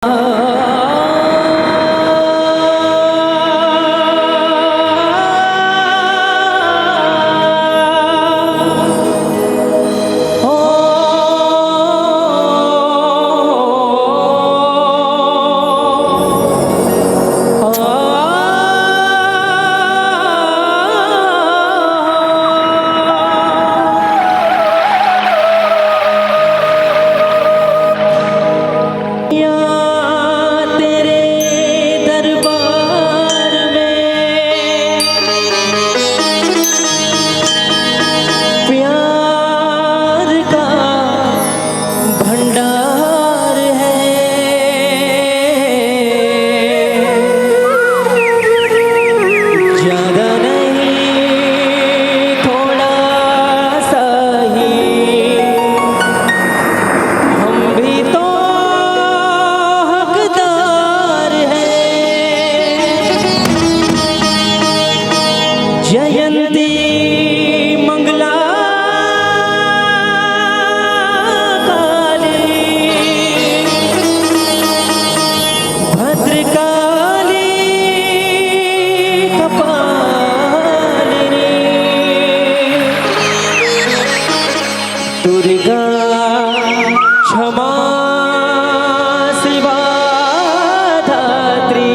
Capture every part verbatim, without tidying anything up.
या तेरे दरबार में प्यार का भंडार है। ज्यादा नहीं, थोड़ा सा ही, हम भी तो हकदार हैं। जयंती मंगला काली, भद्रकाली कपालिनी, दुर्गा क्षमा शिवा धात्री,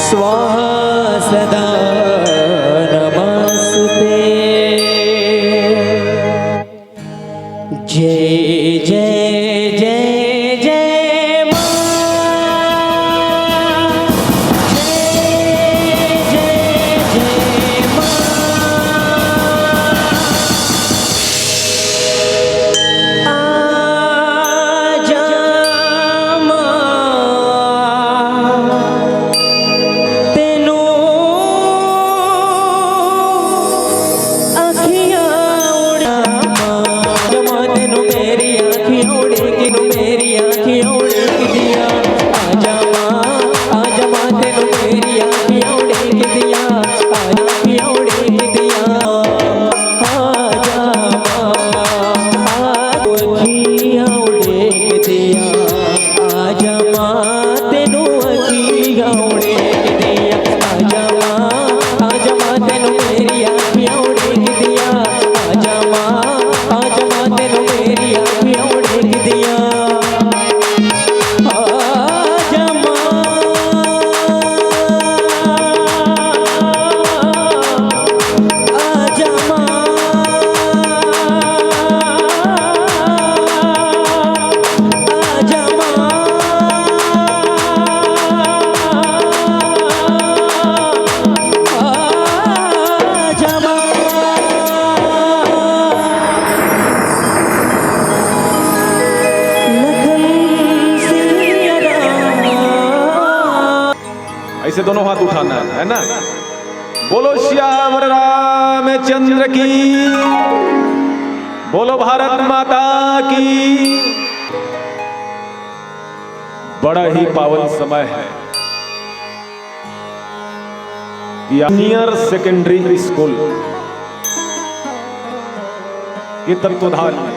स्वाहा सदा नमस्ते। जय जय जय जय माँ। जय जय जय माँ। आजा माँ, तेनू अखियाँ उड़ा माँ। आजा माँ, तेनू मेरी अखियाँ उड़ेगी, तेनू मेरी अखियाँ उड़ेगी दिया। आजा माँ, आजा माँ, तेनू मेरी अखियाँ उड़ेगी दिया। आजा अखियाँ उड़ेगी दिया। आजा माँ, आजा अखियाँ उड़ेगी दिया। आजा माँ, तेनू अखियाँ उड़ेगी दिया। आजा माँ, आजा माँ, तेनू मेरी अखियाँ उड़ेगी दिया। आजा माँ, आजा माँ, तेनू मेरी अखियाँ उड़ेगी दिया। आजा माँ, आजा माँ, आजा माँ, आजा माँ। लखन सिया राम। ऐसे दोनों हाथ उठाना है, है ना? बोलो सियावर रामचंद्र की, बोलो भारत माता की। बड़ा ही पावन समय है। सीनियर सेकेंडरी स्कूल के तत्वाधान में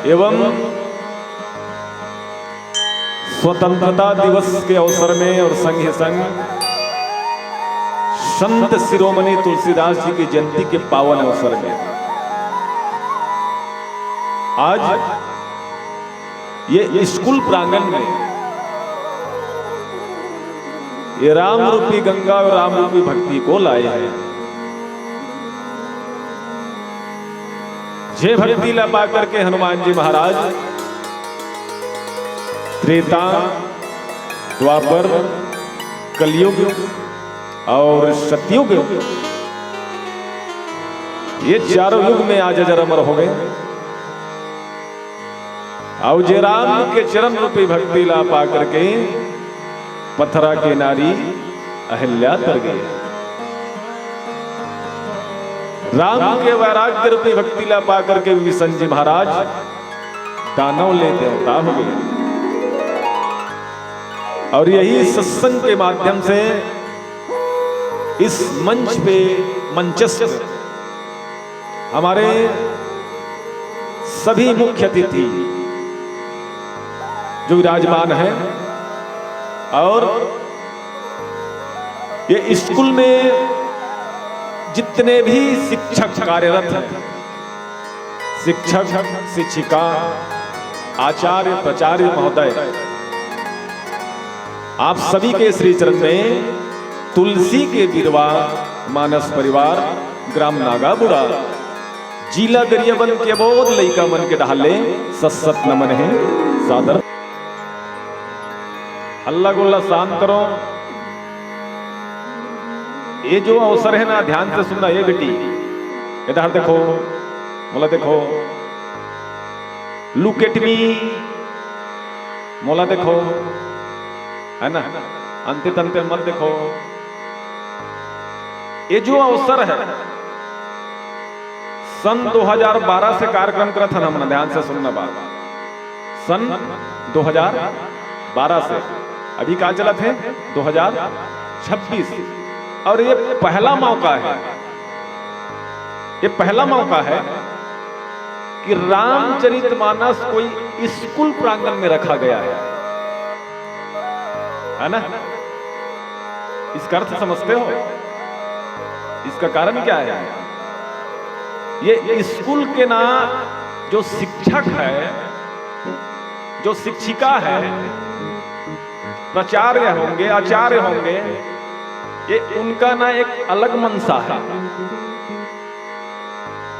एवं स्वतंत्रता दिवस के अवसर में और संग ही संग संत शिरोमणि तुलसीदास जी की जयंती के पावन अवसर में आज ये स्कूल प्रांगण में ये राम रूपी गंगा और राम रूपी भक्ति को लाए हैं। जे भक्ति ला पा करके हनुमान जी महाराज त्रेता, द्वापर, कलयुग और सतयुग, ये चारों युग में आज अजर अमर हो गए। अउ जे राम के चरण रूपी भक्ति ला पा करके पथरा के नारी अहिल्या तर गई, राम के वैराग्य रूपी भक्ति ला पा करके विभीषण जी महाराज दानव ले देवता हो गए। और यही सत्संग के माध्यम से इस मंच पे मंचस्थ हमारे सभी मुख्य अतिथि जो विराजमान हैं और ये स्कूल में जितने भी शिक्षक कार्यरत हैं, शिक्षक, शिक्षिका, आचार्य, प्राचार्य महोदय, आप सभी के श्री चरण में तुलसी के बिरवा मानस परिवार ग्राम नागाबुड़ा जिला गरियाबंद के बहुत लइका मन के डहार ले सत सत नमन हे। सादर हल्ला गुल्ला शांत करो। ये जो अवसर है ना, ध्यान से सुनना। ये बेटी, इधर देखो, मोला देखो, look at me, मोला देखो, है ना, अंते तंते मत देखो। ये जो अवसर है, सन दो हज़ार बारह से कार्यक्रम करत हन हमन, ध्यान से सुनना बात। सन दो हज़ार बारह से अभी का चलत हे, दो हज़ार छब्बीस, और ये पहला मौका है, ये पहला मौका है कि रामचरितमानस कोई स्कूल प्रांगण में रखा गया है, है ना? इसका अर्थ समझते हो? इसका कारण क्या है? ये स्कूल के ना जो शिक्षक है, जो शिक्षिका है, प्राचार्य होंगे, आचार्य होंगे, ये उनका ना एक अलग मनसा है।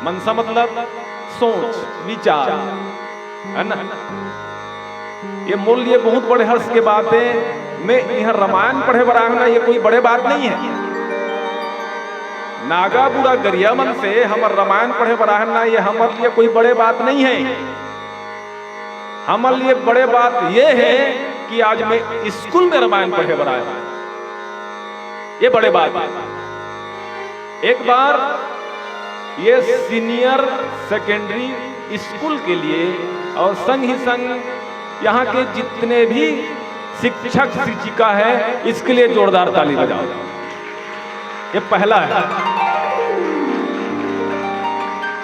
मनसा मतलब सोच, विचार, है ना? ये मोर लिए बहुत बड़े हर्ष के बात है। मैं यहाँ रामायण पढ़े बर आए हूँ ना, ये कोई बड़े बात नहीं है। नागाबुड़ा गरियाबंद से हमर रामायण पढ़े बर आए हन ना, ये हमर लिए कोई बड़े बात नहीं है। हमर लिए बड़े बात ये है कि आज मैं स्कूल में रामायण पढ़े बर आए हूँ, ये बड़े बात है। एक बार ये सीनियर सेकेंडरी स्कूल के लिए और संग ही संग यहाँ के जितने भी शिक्षक शिक्षिका है, इसके लिए जोरदार ताली बजाओ। ये पहला है।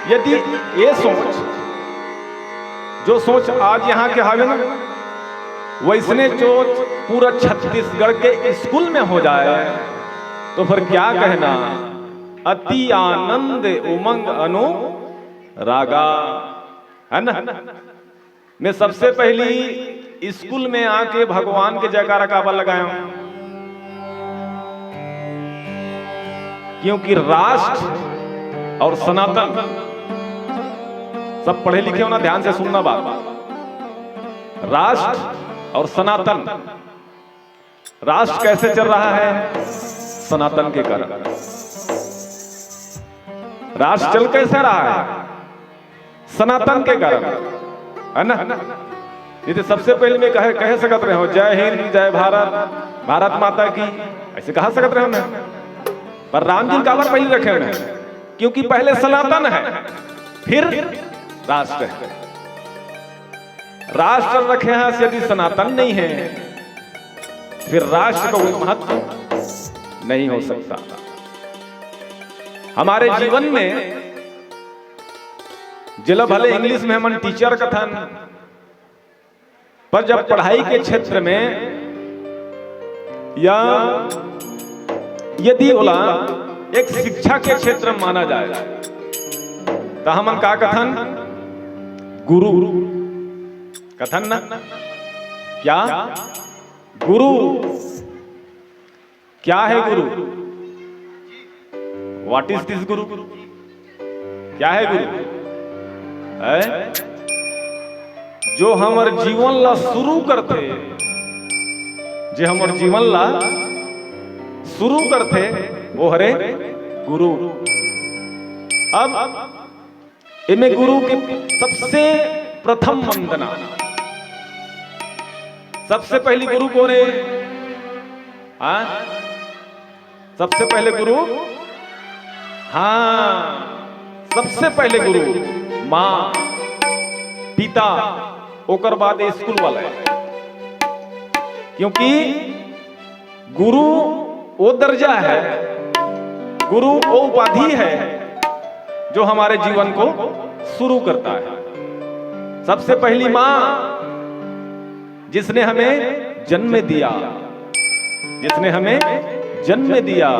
यदि ये सोच, जो सोच आज यहाँ के हावे ना, वैसने सोच पूरा छत्तीसगढ़ के स्कूल में हो जाए, तो फिर क्या कहना, अति आनंद उमंग अनु रागा, है ना? मैं सबसे पहली स्कूल में आके भगवान के जयकारा काबर लगाया हूं, क्योंकि राष्ट्र और सनातन, सब पढ़े लिखे हो ना, ध्यान से सुनना बात। राष्ट्र और सनातन, राष्ट्र कैसे चल रहा है? सनातन के कारण। राष्ट्र चल कैसे रहा है? सनातन के कारण, है ना? नहीं तो सबसे पहले मैं कहे, कह सकत रहे हो, "जय हिंद, जय भारत, भारत माता की", ऐसे कहा सकत रहे हो ना? पर राम जी काबर पहले रखे हुए हैं? क्योंकि पहले सनातन है, फिर राष्ट्र है। राष्ट्र रखे हैं, यदि सनातन नहीं है, फिर राष्ट्र का कोई महत्व नहीं हो सकता। हमारे जीवन में, जेला भले इंग्लिश में हमन टीचर कथन, पर जब पढ़ाई के क्षेत्र में या यदि ओला एक शिक्षा के क्षेत्र में माना जाए, त हमन का कथन? गुरु कथन ना? क्या गुरु? क्या है गुरु? What is this गुरु? क्या है गुरु? है जो हमर जीवन ला शुरू करथे, जे हमर जीवन ला शुरू करथे, वो हरे गुरु। अब एमे गुरु के सबसे प्रथम वंदना, सबसे पहली गुरु कौन है? हाँ, सबसे पहले गुरु, हाँ, सबसे पहले गुरु माँ, पिता, ओकर बाद ये स्कूल वाला है, क्योंकि गुरु वो दर्जा है, गुरु वो उपाधि है जो हमारे जीवन को शुरू करता है। सबसे पहली माँ, जिसने हमें जन्म दिया, जिसने हमें जन्म दिया।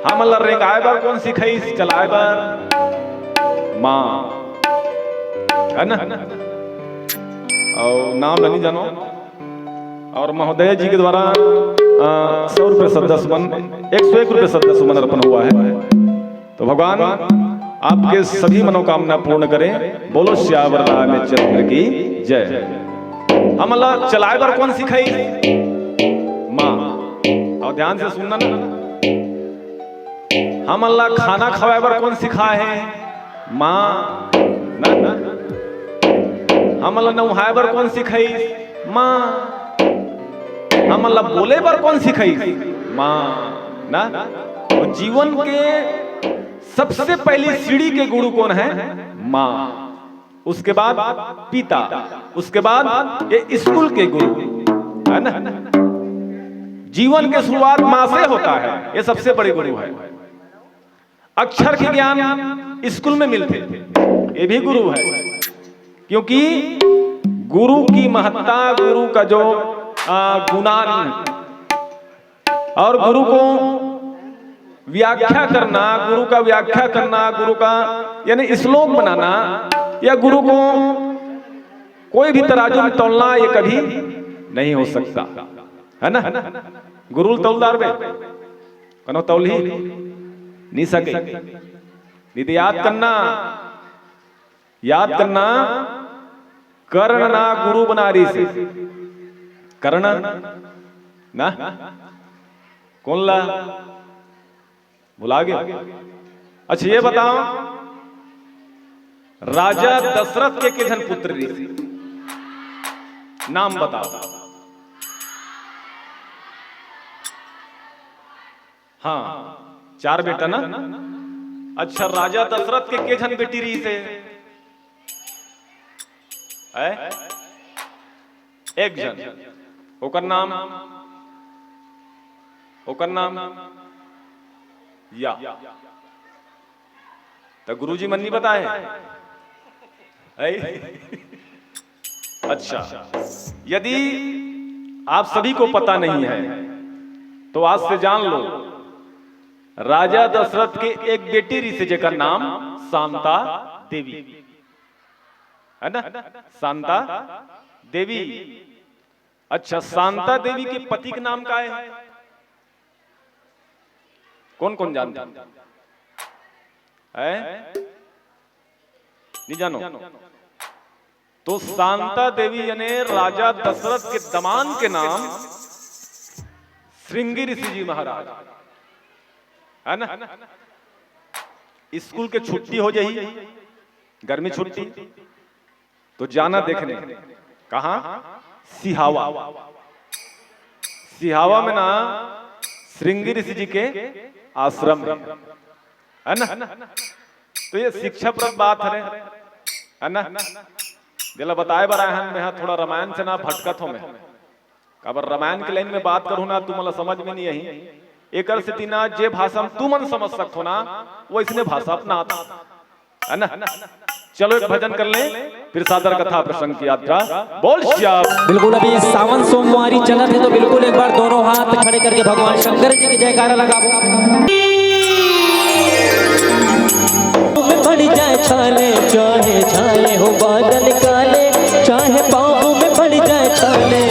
हमन ला रेंगाय बर कोन सिखाइस? चलाय बर माँ, है ना? अउ नाम ला नहीं जानो। और महोदय जी के द्वारा, अ, सौ रुपये श्रद्धा सुमन, एक सौ एक रुपये श्रद्धा सुमन अर्पण हुआ है। तो भगवान आपके सभी मनोकामना पूर्ण करें। बोलो सियावर रामचंद्र की जय। हमन ला चलाय बर कोन सिखाइस? माँ। और ध्यान से सुनना ना, हमन ला खाना खवाय बर कोन सिखाय हे? माँ। ना, ना। हमन ला नहाय बर कोन सिखाइस? माँ। हमन ला बोले बर कोन सिखाइस? माँ। ना, तो जीवन के सबसे पहली सीढ़ी के गुरु कोन है? माँ। उसके बाद पिता, उसके बाद ये स्कूल के गुरु, है ना? जीवन के शुरुआत माँ से होता है, ये सबसे बड़े गुरु है। अक्षर के ज्ञान स्कूल में मिलथे, ये भी गुरु है, क्योंकि गुरु की महत्ता, गुरु का जो, आ, गुणान और गुरु को व्याख्या करना, गुरु का व्याख्या करना, गुरु का यानी श्लोक बनाना, या गुरु को कोई भी तराजू में तौलना, ये कभी नहीं हो सकता, है ना? गुरु तौलदार बे, कनो तौलही नहीं सके। नहीं तो याद करना, याद करना, कर्ण ना गुरु बना रहिसे। कर्ण ना, कोन ला भुला गए? अच्छा, ये बताओ, राजा दशरथ के के झन पुत्र रहिसे? नाम बताओ। हाँ, चार बेटा ना। अच्छा, राजा दशरथ के के झन बेटी रहिसे? है एक झन। ओकर नाम, ओकर नाम या। त गुरुजी मन नहीं बताए है? अच्छा, यदि आप सभी को पता नहीं है तो आज से जान लो, राजा दशरथ के एक बेटी रहिसे जेकर नाम शांता देवी, है ना? शांता देवी। अच्छा, शांता देवी के पति के नाम का है? कौन कौन जानता है? नहीं जानो? तो शांता देवी यानी राजा दशरथ के दमान के नाम श्रृंगी ऋषि जी महाराज, है ना? स्कूल के छुट्टी हो जाही, गर्मी छुट्टी, तो जाना देखने। कहाँ? सिहावा। सिहावा में ना श्रृंगी ऋषि जी के आश्रम है, है ना? तो ये शिक्षाप्रद बात है, है ना? जेला बताए बर आए हन, मैं थोड़ा रामायण से ना भटकत हों मैं। काबर रामायण के लाइन में बात करूँ ना, तुमन ला समझ में नहीं आही। एकर सेती ना जे भाषा में तुमन समझ सकथो ना, वैसने भाषा अपनात, है ना? चलो एक भजन कर लें, फिर सादर कथा प्रसंग की यात्रा। बोल श्याम। बिल्कुल, अभी सावन सोमवारी चलत है, तो बिल्कुल एक बार दोनों हाथ खड़े करके भगवान शंकर जी की जयकारा लगाओ। में पड़ जाए छाले, चाहे छाए हो बादल काले, चाहे पाँव में पड़ जाए छाले।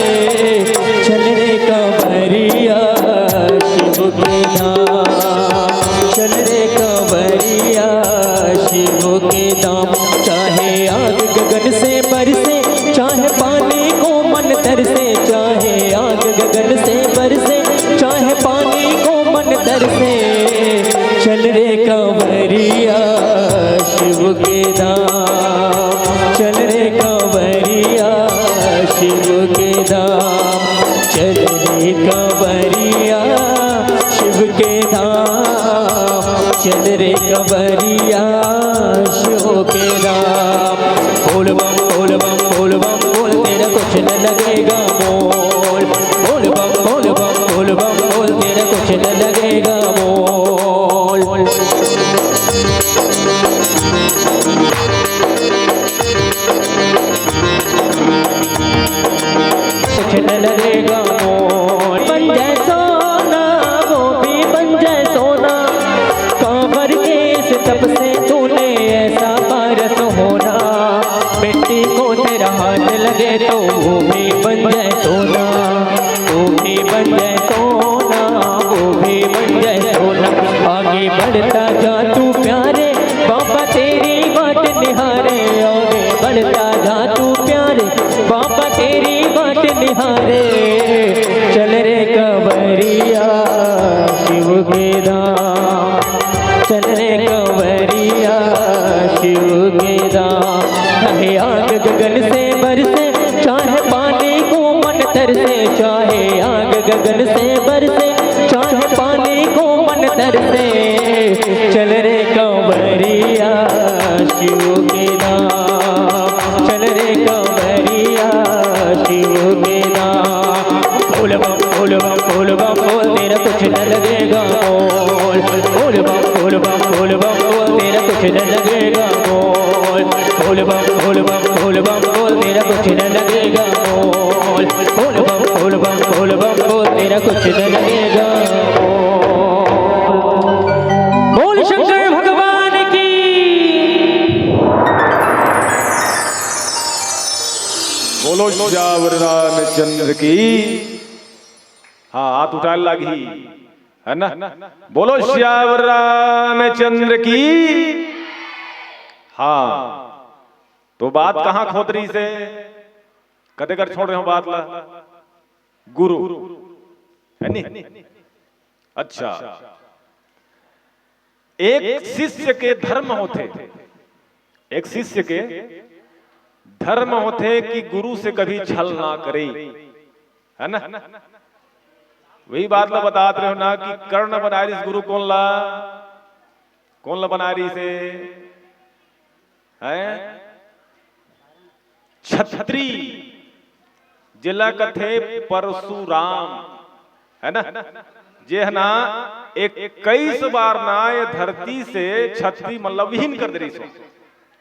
चल रे कांवरिया शिव के धाम, चल रे कांवरिया शिव के धाम। चाहे आग गगन से बरसे, चाहे पानी को मन तरसे, चाहे आग गगन से बरसे, चाहे पानी को मन तरसे। चल रे कांवरिया शिव के धाम, चल रे कांवरिया शिव के धाम, चल रे कांवरिया शिव के धाम, चल रे कांवरिया शिव के धाम। बोल बम, बोल बम, बोल बम, बोल, तेरा कुछ न लगेगा मोल। बोल बम, बोल बम, बोल बम, बोल, तेरा कुछ न लगेगा मोल। तो वो भी बन जाए सोना, वो भी बन जाए सोना, वो भी बन जाए सोना। आगे बढ़ता जा तू प्यारे, बाबा तेरी बाट निहारे। आगे बढ़ता जा तू प्यारे, बाबा तेरी बाट निहारे। चल रे कंवरिया शिव के धाम, चल रे कंवरिया शिव के धाम। चाहे आग गगन से बरसे, चाहे पानी को मन तरसे, चाहे आग गगन से बरसे, चाहे पानी को मन तरसे। चल रे कंवरिया शिव के धाम, चल रे कंवरिया शिव के धाम। बोल बम, बोल बम, बोल बम बोल, तेरा कुछ न लगेगा मोल। बोल बम, बोल बम, बोल बम बोल, तेरा कुछ न लगेगा मोल। बोल बम, बोल बम, बोल बम बोल, तेरा कुछ न लगेगा मोल। बोल बम, बोल बम, बोल बम बोल, तेरा कुछ न लगेगा मोल। बोल शंकर भगवान की। बोलो सियावर रामचंद्र की। हाँ, हाथ उठाए लागी, है ना? बोलो सियावर रामचंद्र की। हाँ, तो बात कहाँ खोत रहिसे? कते कर छोड़ रहे हो बात ला? गुरु, है नी? अच्छा, एक शिष्य के धर्म होथे, एक शिष्य के धर्म होथे कि गुरु से कभी छल ना करे, है ना? वही बात ला बतात रहे हो ना कि कर्ण बनाए रहिस गुरु कोन ला, कोन ला बनाए रहिसे? हैं? छत्री, जेला कथे परशुराम, है ना? जे ह ना इक्कीस बार ना ये धरती से छत्री मतलब विहीन कर दे रहिस हो।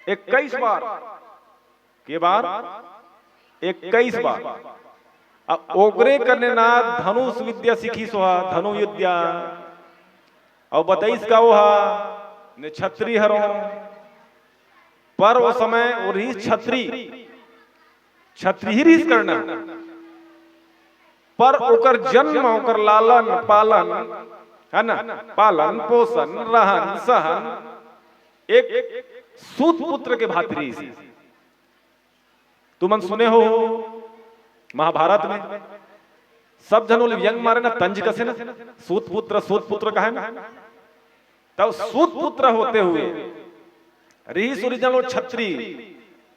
इक्कीस बार, के बार? इक्कीस बार। अब ओकरे करने ना धनुष विद्या सीखिस हो, धनु विद्या। अउ बताइस का वो हा, ने छत्री हरो। पर वो समय वो रहिस छत्री, छत्री ही रहिस कर्ण। पर ओकर जन्म, ओकर लालन पालन, है ना, पालन पोषण, रहन सहन, एक सूत पुत्र के भांति रहिस। तुमन सुने हो महाभारत में सब झन ओला व्यंग मारे ना, तंज कसे ना, सूत पुत्र, सूत पुत्र कहे ना। तब सूत पुत्र होते हुए रहिस original वो छत्री,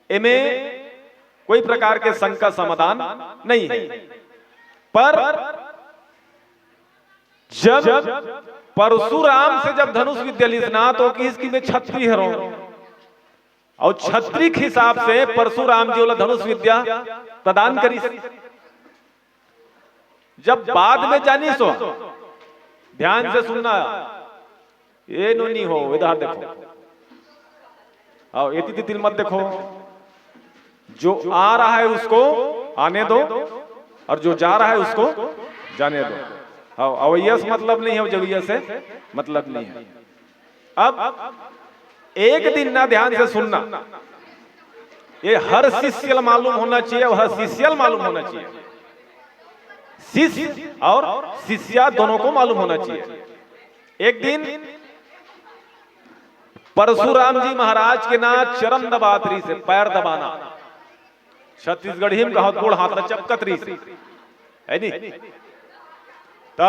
एमे कोई प्रकार के शंका समाधान नहीं है। पर जब परशुराम से जब धनुष विद्या लिस ना, तो किहिस कि मैं छत्री हरों, अउ छत्री के हिसाब से परशुराम जी ओला धनुष विद्या प्रदान करिस। जब बाद में जानिस हो, ध्यान से सुनना, ये नो नहीं हो, इधर देखो, आओ, एती तेती मत देखो। जो आ रहा है उसको आने दो, और जो जा रहा है उसको जाने दो। हाँ, अवैया से मतलब नहीं है, जवैया से मतलब नहीं है। अब एक दिन ना, ध्यान से सुनना, ये हर शिष्य ला मालूम होना चाहिए, हर शिष्य ला मालूम होना चाहिए। शिष्य और शिष्या दोनों को मालूम होना चाहिए। एक दिन परशुराम जी महाराज के ना चरण दबात रहिसे, पैर दबाना। छत्तीसगढ़ी में कहो, गोड़ हाथ ला चपकत रहिसे, है नी? त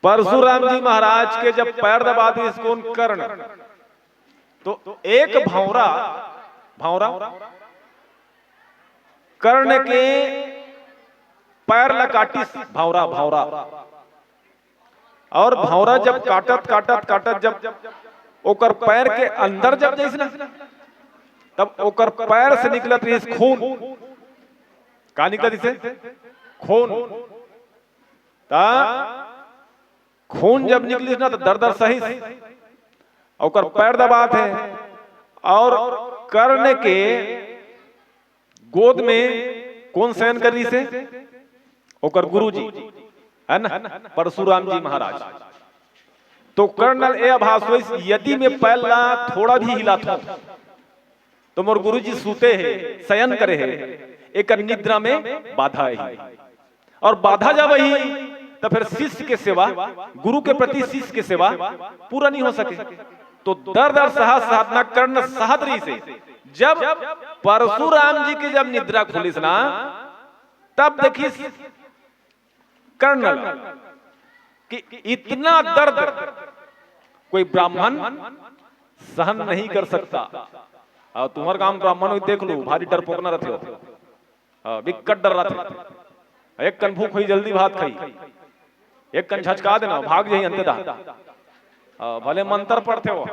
परशुराम जी महाराज के जब पैर दबात रहिस कोन, कर्ण, तो एक भौंरा, भौंरा कर्ण के पैर ला काटिस, भौंरा, भौंरा। और भौंरा जब काटत, काटत, काटत जब ओकर पैर के अंदर जब जाइस ना, तब ओकर पैर से निकलत रहिस खून। का निकलत रहिसे? खून। त खून जब निकलिस ना, त दर दर सहिस। ओकर पैर दबात हे। और कर्ण के गोद में कोन शयन कर रहिसे? ओकर गुरुजी, है ना, परशुराम जी महाराज। तो कर्ण ल ए आभास होइस, यदि मैं पैर ला थोड़ा भी हिलाथों, तो मोर गुरुजी सूते हे, शयन करे हे, एकर निद्रा में बाधा आही। और बाधा जब आही, तो फिर शिष्य के सेवा, गुरु के प्रति शिष्य के सेवा पूरा नहीं हो सके। तो दर दर सहा साधना कर्ण सहत रहिसे। जब परशुराम जी के जब निद्रा खुलिस ना, तब देखिस कर्ण ला कि इतना दर्द कोई ब्राह्मण सहन नहीं कर सकता। और तुम्हार गांव ब्राह्मण हो, देख लो, भारी डरपोकना रहिथे हो। हाँ, बिकट डर रहिथे। एक कन भूख होही, जल्दी भात खाही, एक कन झचका देना, भाग जाही अंते दान। हाँ, भले मंत्र पढ़थे हो,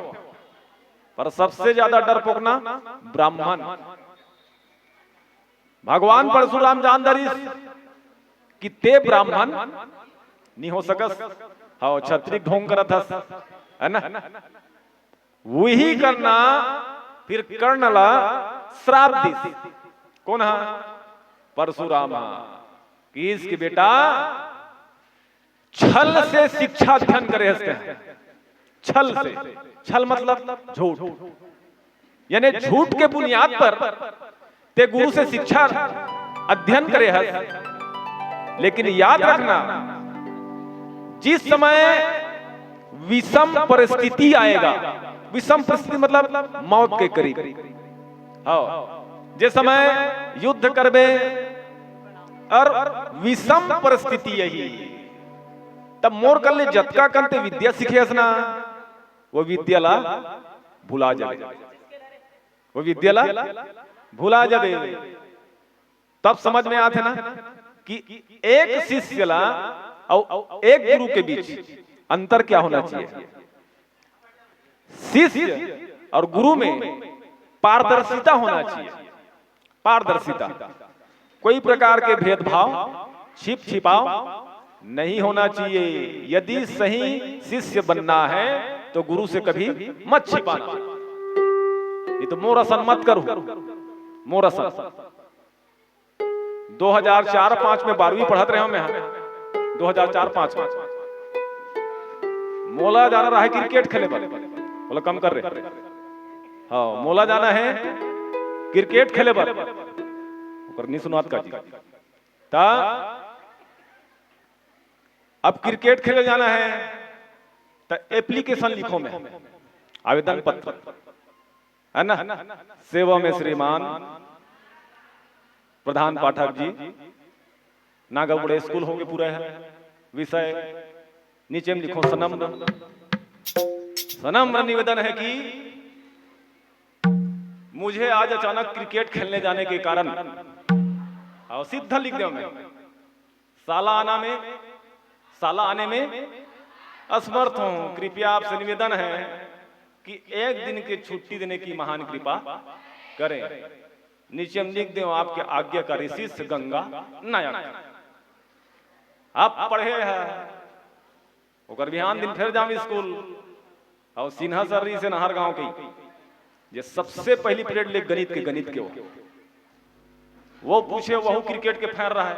पर सबसे ज्यादा डरपोकना ब्राह्मण। भगवान परशुराम जान डरिस कि तें ब्राह्मण नी हो सकस, हाँ, क्षत्रिय ढोंग करत हस, है ना? वही कन फिर कर्ण ला श्राप दिस। कोन हा? परशुराम हा। किहिस कि बेटा, छल से शिक्षा अध्ययन करे हस तें। छल से, छल मतलब झूठ, यानी झूठ के बुनियाद पर तें गुरु से शिक्षा अध्ययन करे हस। लेकिन याद रखना, जिस समय विषम परिस्थिति आएगा, विषम परिस्थिति मतलब मौत के करीब, हाँ, जे समय युद्ध करबे और विषम परिस्थिति आही, तब मोर कन ले जतका कन तें विद्या सीखे हस ना, वो विद्या ला भुला जाबे, वो विद्या ला भुला जाबे। तब समझ में आथे ना कि एक शिष्य ला अउ एक गुरु के बीच अंतर क्या होना चाहिए। शिष्य और गुरु में पारदर्शिता होना चाहिए। पारदर्शिता, कोई प्रकार के भेदभाव, छिप छिपाव नहीं होना चाहिए। यदि सही शिष्य बनना है तो गुरु से कभी मत छिपाना। ये तो मोर असन मत करू, मोर असन। दो हज़ार चार पाँच में बारहवीं पढ़त रहे हों मैं, दो हज़ार चार पाँच में। मोला जाना रहा है क्रिकेट खेले बर, बोला कम कर रे। हाँ, मोला जाना है क्रिकेट खेले बर, ओकर नी सुनात का जी। ता अब क्रिकेट खेले जाना है, त एप्लीकेशन लिखों मैं, आवेदन पत्र, है ना? सेवा में श्रीमान प्रधान पाठक जी, नागपुर स्कूल होके पूरा है। विषय नीचे में लिखों, सनम्र, सनम्र निवेदन है कि मुझे आज अचानक क्रिकेट खेलने जाने के कारण, और सीधा लिख देंव मैं, शाला आना में, शाला आने में असमर्थ हूँ। कृपया आपसे निवेदन है कि एक दिन की छुट्टी देने की महान कृपा करें। नीचे हम लिख देंव, आपके आज्ञाकारी शिष्य गंगा नायक। आप पढ़े हैं, ओकर बिहान दिन फिर जाम स्कूल। और सिन्हा सर रहिसे नहर गांव के, जे सबसे पहली पीरियड ले गणित के, गणित के वो, वो पूछे, वहू क्रिकेट के फैन रहा है।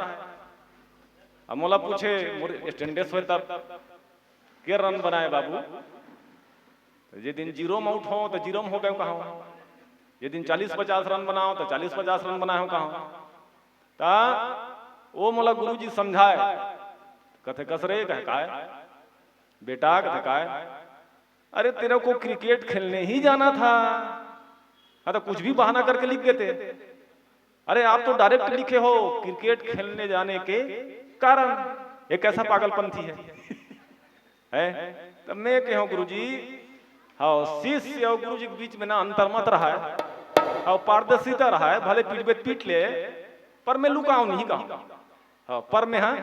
अब मोला पूछे, मोर अटेंडेंस होय तब, के रन बनाए बाबू? जे दिन जीरो में आउट हों, त जीरो में हो गए कहा, जे दिन चालीस पचास रन बनाओ, त चालीस पचास रन बनाए हों कहा। त वो मोला गुरुजी समझाए, कथे, "कस रे?" कहे, "काय?" "बेटा," कथे, "काय?" "अरे, तेरे को क्रिकेट खेलने ही जाना था।" हाँ, तो कुछ भी बहाना करके लिख देते। अरे, आप तो डायरेक्ट लिखे हो क्रिकेट खेलने जाने के कारण। ये कैसा पागलपंथी है? है? तब मैं कहों, "गुरुजी, हाँ, शिष्य और गुरुजी के बीच में ना अंतर मत रहा है, और पारदर्शिता रहा है, भले पीटबे त पीट ले, पर मैं लुकाओं नहीं कहा। हाँ, पर मैं, हाँ,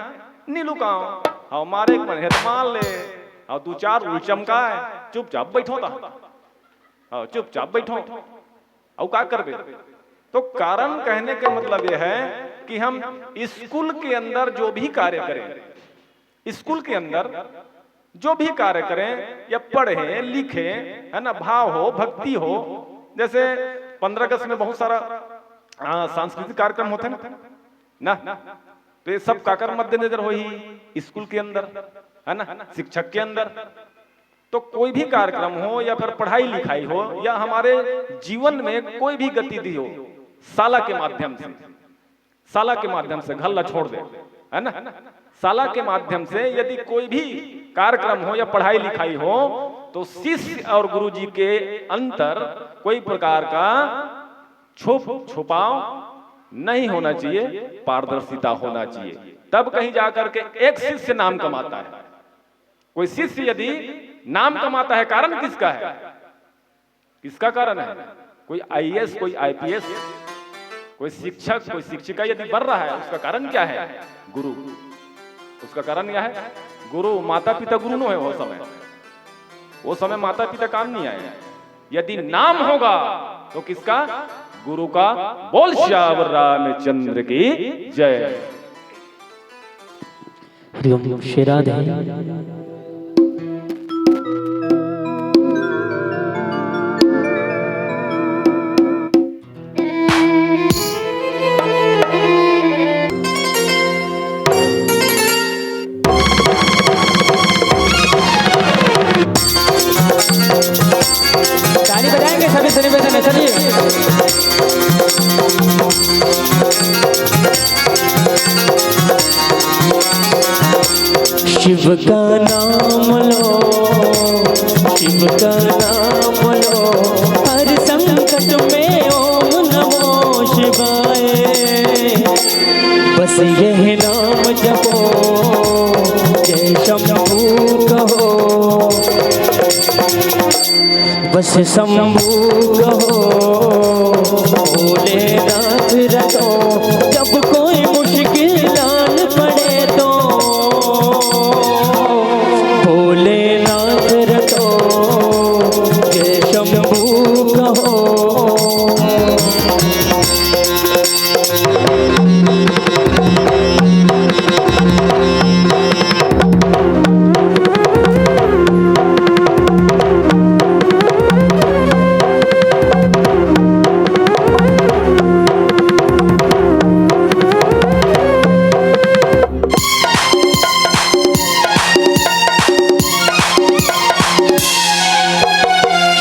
नहीं लुकाओं। हाँ, मारे के मन हे त मार ले, हाँ, दू चार उल चमकाए, चुपचाप बैठों ता। हाँ, चुपचाप बैठों।" अउ का करबे? तो कारण कहने का मतलब ये है कि हम स्कूल के अंदर जो भी कार्य करें, स्कूल के अंदर जो भी कार्य करें, या पढ़ें, लिखें, है ना, भाव हो, भक्ति हो, जैसे पन्द्रह अगस्त में बहुत सारा, हाँ, सांस्कृतिक कार्यक्रम होते हैं ना, ना, तो ये सब काकर मद्देनजर होही स्कूल के अंदर, है ना, शिक्षक के अंदर। तो कोई भी कार्यक्रम हो या फिर पढ़ाई लिखाई हो या हमारे जीवन में कोई भी गतिविधि हो, शाला के माध्यम से, शाला के माध्यम से घर ला छोड़ दे, है ना? शाला के माध्यम से यदि कोई भी कार्यक्रम हो या पढ़ाई लिखाई हो, तो शिष्य और गुरुजी के अंतर कोई प्रकार का छुप छुपाव नहीं होना चाहिए, पारदर्शिता होना चाहिए। तब कहीं जाकर के एक शिष्य नाम कमाता है। कोई शिष्य यदि नाम कमाता है, कारण किसका है? किसका कारण है? कोई आईएएस, कोई आईपीएस, कोई शिक्षक, कोई शिक्षिका यदि बन रहा है, उसका कारण क्या है? गुरु। उसका कारण क्या है? गुरु। माता पिता गुरु नो है वो समय। वो समय माता पिता काम नहीं आए। यदि नाम होगा तो किसका? गुरु का। बोल सियावर रामचंद्र की जय। हरिओम, श्री राधे। ताली बजाएंगे सभी सुनी बजाने, चलिए। शिव का नाम लो, शिव का नाम लो, हर संकट में ओम नमो शिवाय। बस यह नाम जपो, जय शंभू कहो। बस शंभू कहो, भोलेनाथ रटो, जब कोई मुश्किल डाल पड़े तो। भोलेनाथ रटो, जय शंभू कहो।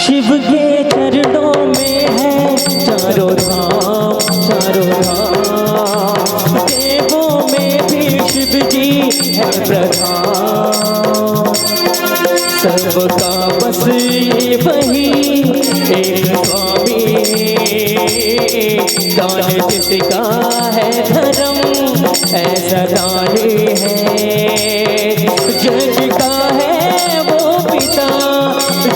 शिव के चरणों में है चारों धाम, चारों धाम। देवों में भी शिव जी है प्रधान। सबका बस ये वही एक स्वामी। दान जिसका है धर्म, ऐसा दानी है। जग का है वो पिता,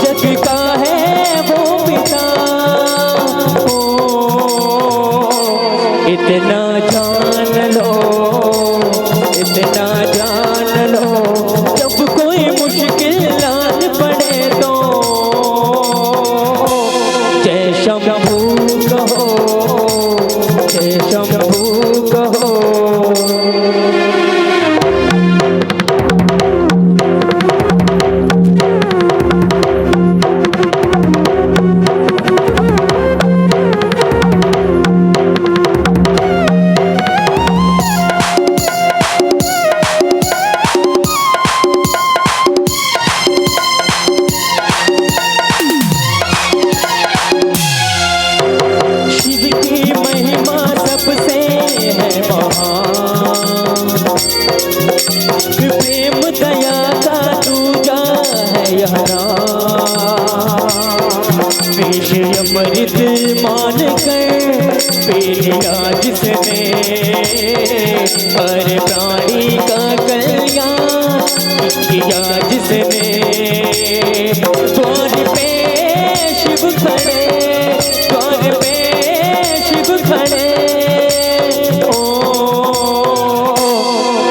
जग का है वो पिता। ओ, इतना जान लो, इतना जान लो, जब कोई मुश्किल डाल पड़े तो। जय शंभू कहो, जय शंभू कहो। शिव की महिमा सबसे है महान। प्रेम दया का दूजा है यह नाम। विष अमृत मान कर पी लिया जिसने, हर प्राणी का कल्याण किया जिसने। द्वार पे शिव खड़े, द्वार पे शिव खड़े। ओ,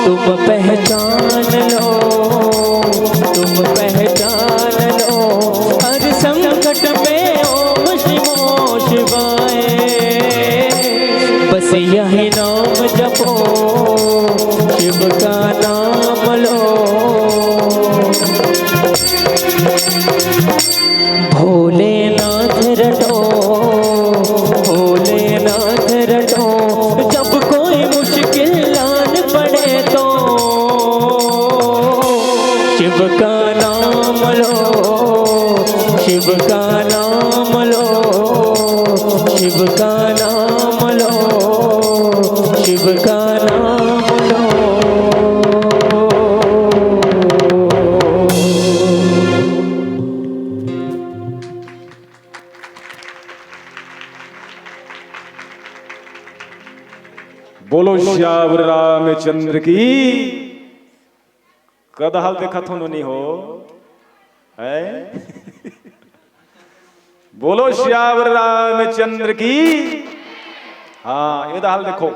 तुम पहचान लो, तुम पहचान लो, हर संकट में ओम शिवो शिवाय। बस यही नाम जपो, नाम लो, शिव का नाम लो। बोलो सियावर रामचंद्र की। कदहल देखत हो नोनी हो, है? बोलो सियावर रामचंद्र की। हाँ, ये दहल देखो,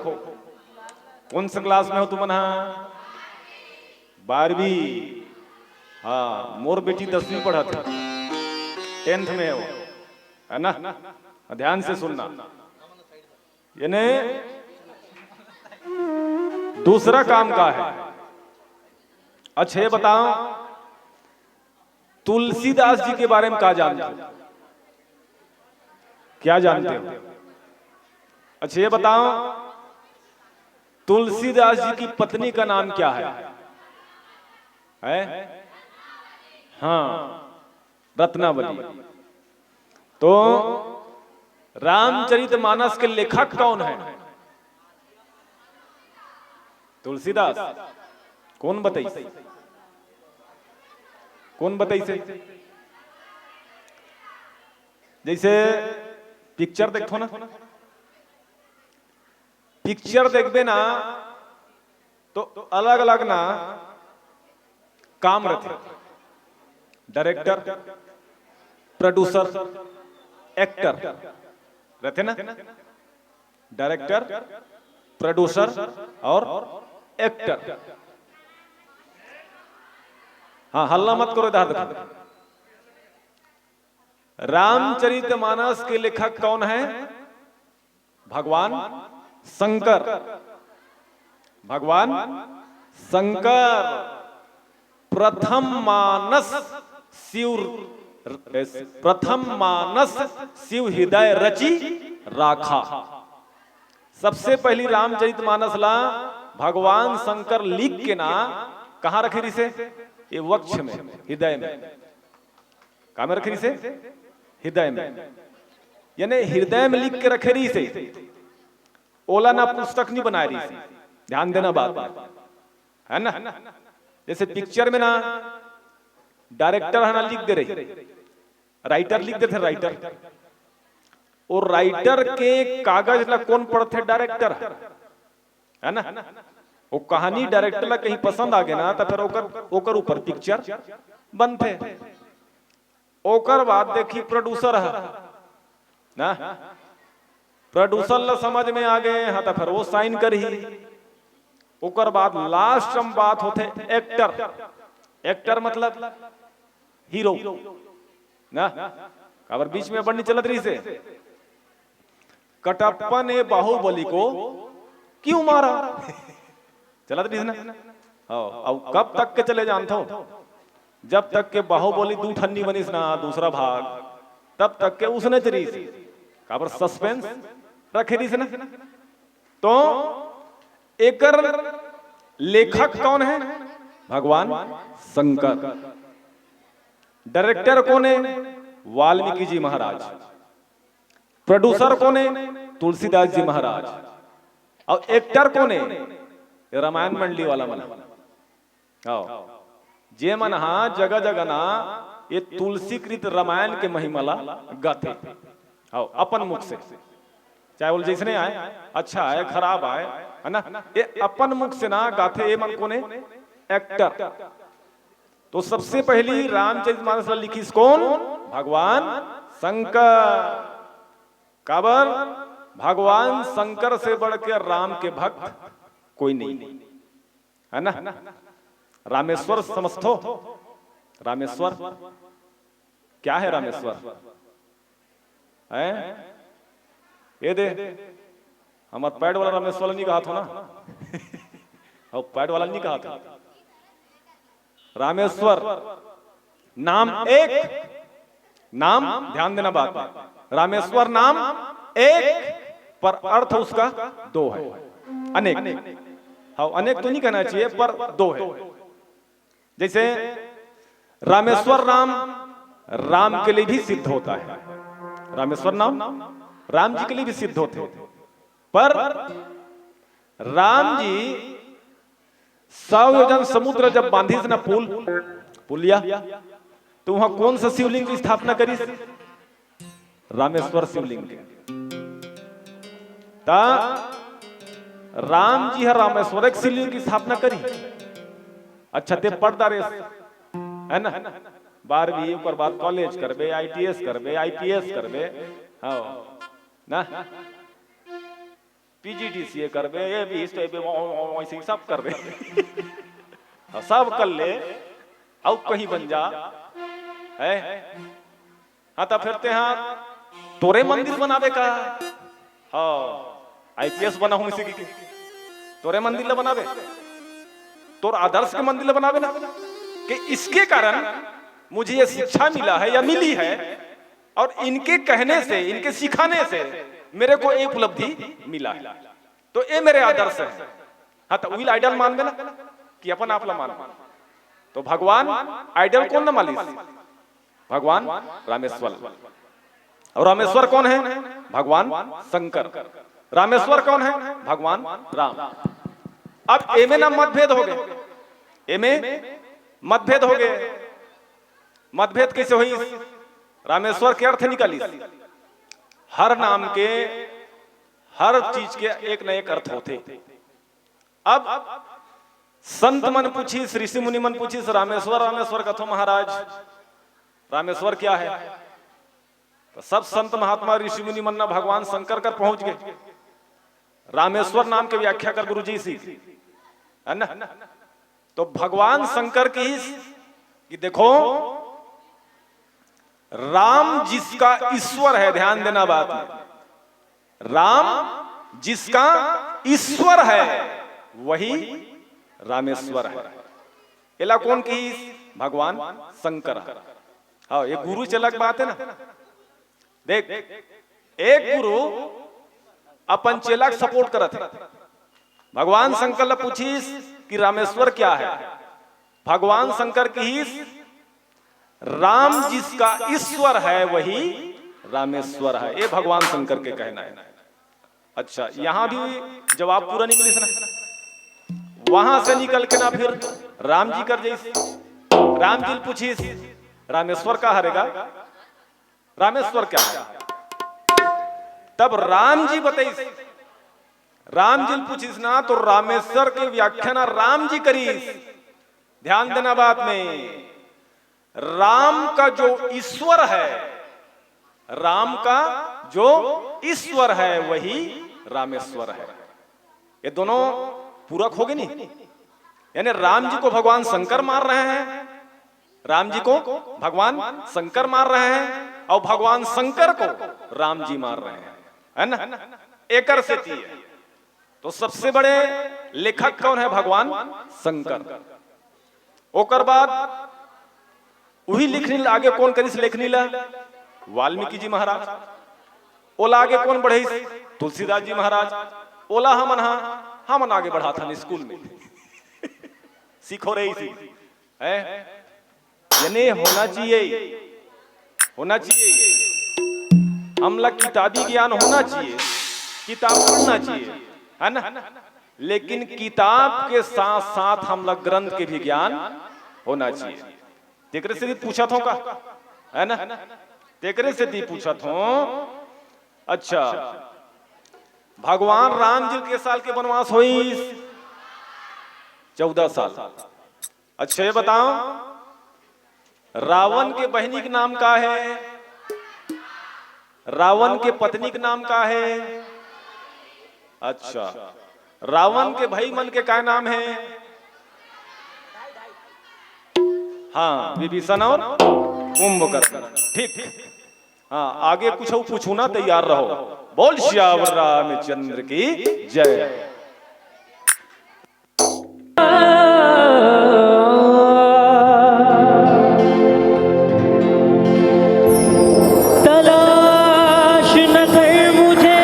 कौन से क्लास में हो तुमन? हाँ, बारहवीं। हाँ, मोर बेटी दसवीं पढ़त है, टेंथ में हो, है ना? ध्यान से सुनना। यानी दूसरा काम का है? अच्छा, ये बताओ, तुलसीदास जी के बारे में क्या जानते हो? क्या जानते हो? अच्छा, ये बताओ, तुलसीदास जी की पत्नी का नाम क्या है? है? हाँ, रत्नावली। तो रामचरितमानस के लेखक कौन है? तुलसीदास। कौन बताइस? कौन बताइस? जैसे पिक्चर देखो ना, पिक्चर देखबे ना, तो अलग-अलग ना काम रथे, डायरेक्टर, प्रोड्यूसर, एक्टर रथे ना, डायरेक्टर, प्रोड्यूसर और एक्टर। हाँ, हल्ला मत करो, इधर देखो। रामचरितमानस के लेखक कौन है? भगवान शंकर। भगवान शंकर। प्रथम मानस शिव, प्रथम मानस शिव हृदय रचि राखा। सबसे पहली रामचरितमानस ला भगवान शंकर लिख के ना कहाँ रखे रिहिसे? ये वक्ष में, हृदय में। का में रखे रिहिसे? हृदय में। यानी हृदय में लिख के रखे रिहिसे, ओला ना पुस्तक नहीं बनाए रिहिसे। ध्यान देना बात, है ना? जैसे पिक्चर में ना डायरेक्टर है ना लिख दे रही, राइटर लिख देथे, राइटर। और राइटर के कागज ला कौन पढ़थे? डायरेक्टर है, है ना? वो कहानी डायरेक्टर ला कहीं पसंद आ गया ना, तो फिर ओकर, ओकर ऊपर पिक्चर बनथे। ओकर बाद देखी प्रोड्यूसर है ना, प्रोड्यूसर ला समझ में आ गए हाँ, तो फिर वो साइन करही। ओकर बाद लास्ट में बात होथे एक्टर। एक्टर मतलब हीरो ना, काबर बीच में बड़ नहीं चलत रिहिसे, कटप्पा ने बाहुबली को क्यों मारा? चलत रिहिस ना? हाँ, अब कब तक के चले जानथो? जब तक के बाहुबली दू ठन नी बनिस ना, दूसरा भाग, तब तक के उसने रिहिस। काबर सस्पेंस रखे रिहिस ना। तो एकर लेखक कौन है? भगवान शंकर। डायरेक्टर कौन है? वाल्मीकि जी महाराज। प्रोड्यूसर कौन है? तुलसीदास जी महाराज। और एक्टर कौन है? ये रामायण मंडली वाला मन। आओ, जे मन हा जगह जगह ना ये तुलसीकृत रामायण के महिमा ला गाथे। आओ, अपन मुख से, चाहे बोल जैसने आए, अच्छा आए, खराब आए, है ना, ये अपन मुख से ना गाथे। ये मन कौन है? एक्टर। तो सबसे पहली रामचरितमानस ला लिखिस कौन? भगवान शंकर। काबर? भगवान शंकर से बढ़ के राम के भक्त कोई नहीं, है ना? रामेश्वर समझथो? रामेश्वर क्या है? रामेश्वर है ये दे, हमर पैड वाला रामेश्वर नहीं कहा था ना। और पैड वाला नहीं कहा था। रामेश्वर नाम एक, नाम, ध्यान देना बात में, रामेश्वर नाम एक, पर अर्थ उसका दो है, अनेक। हाँ, अनेक तो नहीं कहना चाहिए, पर दो है। जैसे रामेश्वर नाम राम के लिए भी सिद्ध होता है। रामेश्वर नाम राम जी के लिए भी सिद्ध होथे। पर राम जी सौ योजन समुद्र जब बांधिस ना पुल, पुलिया, तो वहां कौन सा शिवलिंग की स्थापना करिस? रामेश्वर शिवलिंग के। ता राम जी ह रामेश्वर एक शिवलिंग की स्थापना करी। अच्छा, ते पढ़ डारेस, है ना? बारहवीं, ओकर बाद कॉलेज करबे, आईटीएस करबे, आईपीएस करबे, हाँ ना, पीजीडीसीए करबे, ये भी हिस्ट्री पे वो- वो- वो- वैसे ही सब करबे। हाँ, सब कर ले, अउ कहीं बन जा, है। हाँ, त फिर ते हा तोरे मंदिर बनाबे का? हाँ, आईपीएस बना हूं इसी की, तोरे मंदिर ला बनाबे, तोर आदर्श के मंदिर ला बनाबे ना। कि इसके कारण मुझे ये शिक्षा मिला है या मिली है, और इनके कहने से, इनके सिखाने से मेरे को एक उपलब्धि मिला है। तो ये मेरे आदर्श है। हाँ, तो उही ला आइडल मानबे ना, कि अपन आप ला मान। तो भगवान आइडल कौन न मानिस? भगवान रामेश्वर। और रामेश्वर कौन है? भगवान शंकर। रामेश्वर कौन है? भगवान राम। अब एमे ना मतभेद हो गए, एमे मतभेद हो गए। मतभेद कैसे होइस? रामेश्वर के अर्थ निकालिस। हर नाम के, हर चीज के एक न एक अर्थ होथे। अब संत मन पूछिस, ऋषि मुनि मन पूछिस, "रामेश्वर, रामेश्वर कथो महाराज, रामेश्वर क्या है?" तो सब संत महात्मा ऋषि मुनि मन ना भगवान शंकर कर पहुंच गए। रामेश्वर नाम के व्याख्या कर गुरुजी सीख, है ना? तो भगवान शंकर की कि देखो, राम जिसका ईश्वर है, ध्यान देना बात में, राम जिसका ईश्वर है वही रामेश्वर है। एला कौन की? भगवान शंकर है। हाँ, ये गुरु से अलग बात है ना। देख, एक गुरु अपन चेला के सपोर्ट करत है। भगवान शंकर ला पूछिस कि रामेश्वर क्या है? भगवान शंकर किहिस, "राम जिसका ईश्वर है वही रामेश्वर है।" ये भगवान शंकर के कहना है। अच्छा, यहाँ भी जवाब पूरा नहीं मिलिस ना, वहां से निकल के ना फिर राम जी कर जइस, राम जी ल पूछिस, "रामेश्वर का हरे गा?" रामेश्वर क्या है? तब राम जी बताइस, राम जी ल पूछिस ना, तो रामेश्वर के व्याख्या ना राम जी करिस। ध्यान देना बात में, राम का जो ईश्वर है, राम का जो ईश्वर है वही रामेश्वर है। ये दोनों पूरक हो गए नहीं? यानी राम जी को भगवान शंकर मार रहे हैं, राम जी को भगवान शंकर मार रहे हैं और भगवान शंकर को राम जी मार रहे हैं, है ना? एकर सेती है। तो सबसे बड़े लेखक कौन है? भगवान शंकर। ओकर बाद उही लिखनी ला आगे कौन करिस लेखनी ला? वाल्मीकि जी महाराज। ओला आगे कौन बढ़ाइस? तुलसीदास जी महाराज। ओला हमन हा, हमन आगे बढ़ाथन स्कूल में। सीखो रे इसी। है? यानी होना चाहिए, होना चाहिए। हमला किताबी ज्ञान होना चाहिए, किताब पढ़ना चाहिए, है ना? लेकिन किताब के साथ साथ हमला ग्रंथ के भी ज्ञान होना चाहिए। तेकरे सेती पूछत हों का, है ना? तेकरे सेती पूछत हों। अच्छा, भगवान राम जी के साल के वनवास होइस? चौदह साल। अच्छा, ये बताओ, रावण के बहिनी के नाम का है? रावण के पत्नी के नाम का है? अच्छा, रावण के भाई मन के का नाम है? हाँ, विभीषण और कुंभकर्ण। ठीक। हाँ, आगे कुछ पूछू ना, तैयार रहो। बोल सियावर रामचंद्र की जय। तलाश न कर मुझे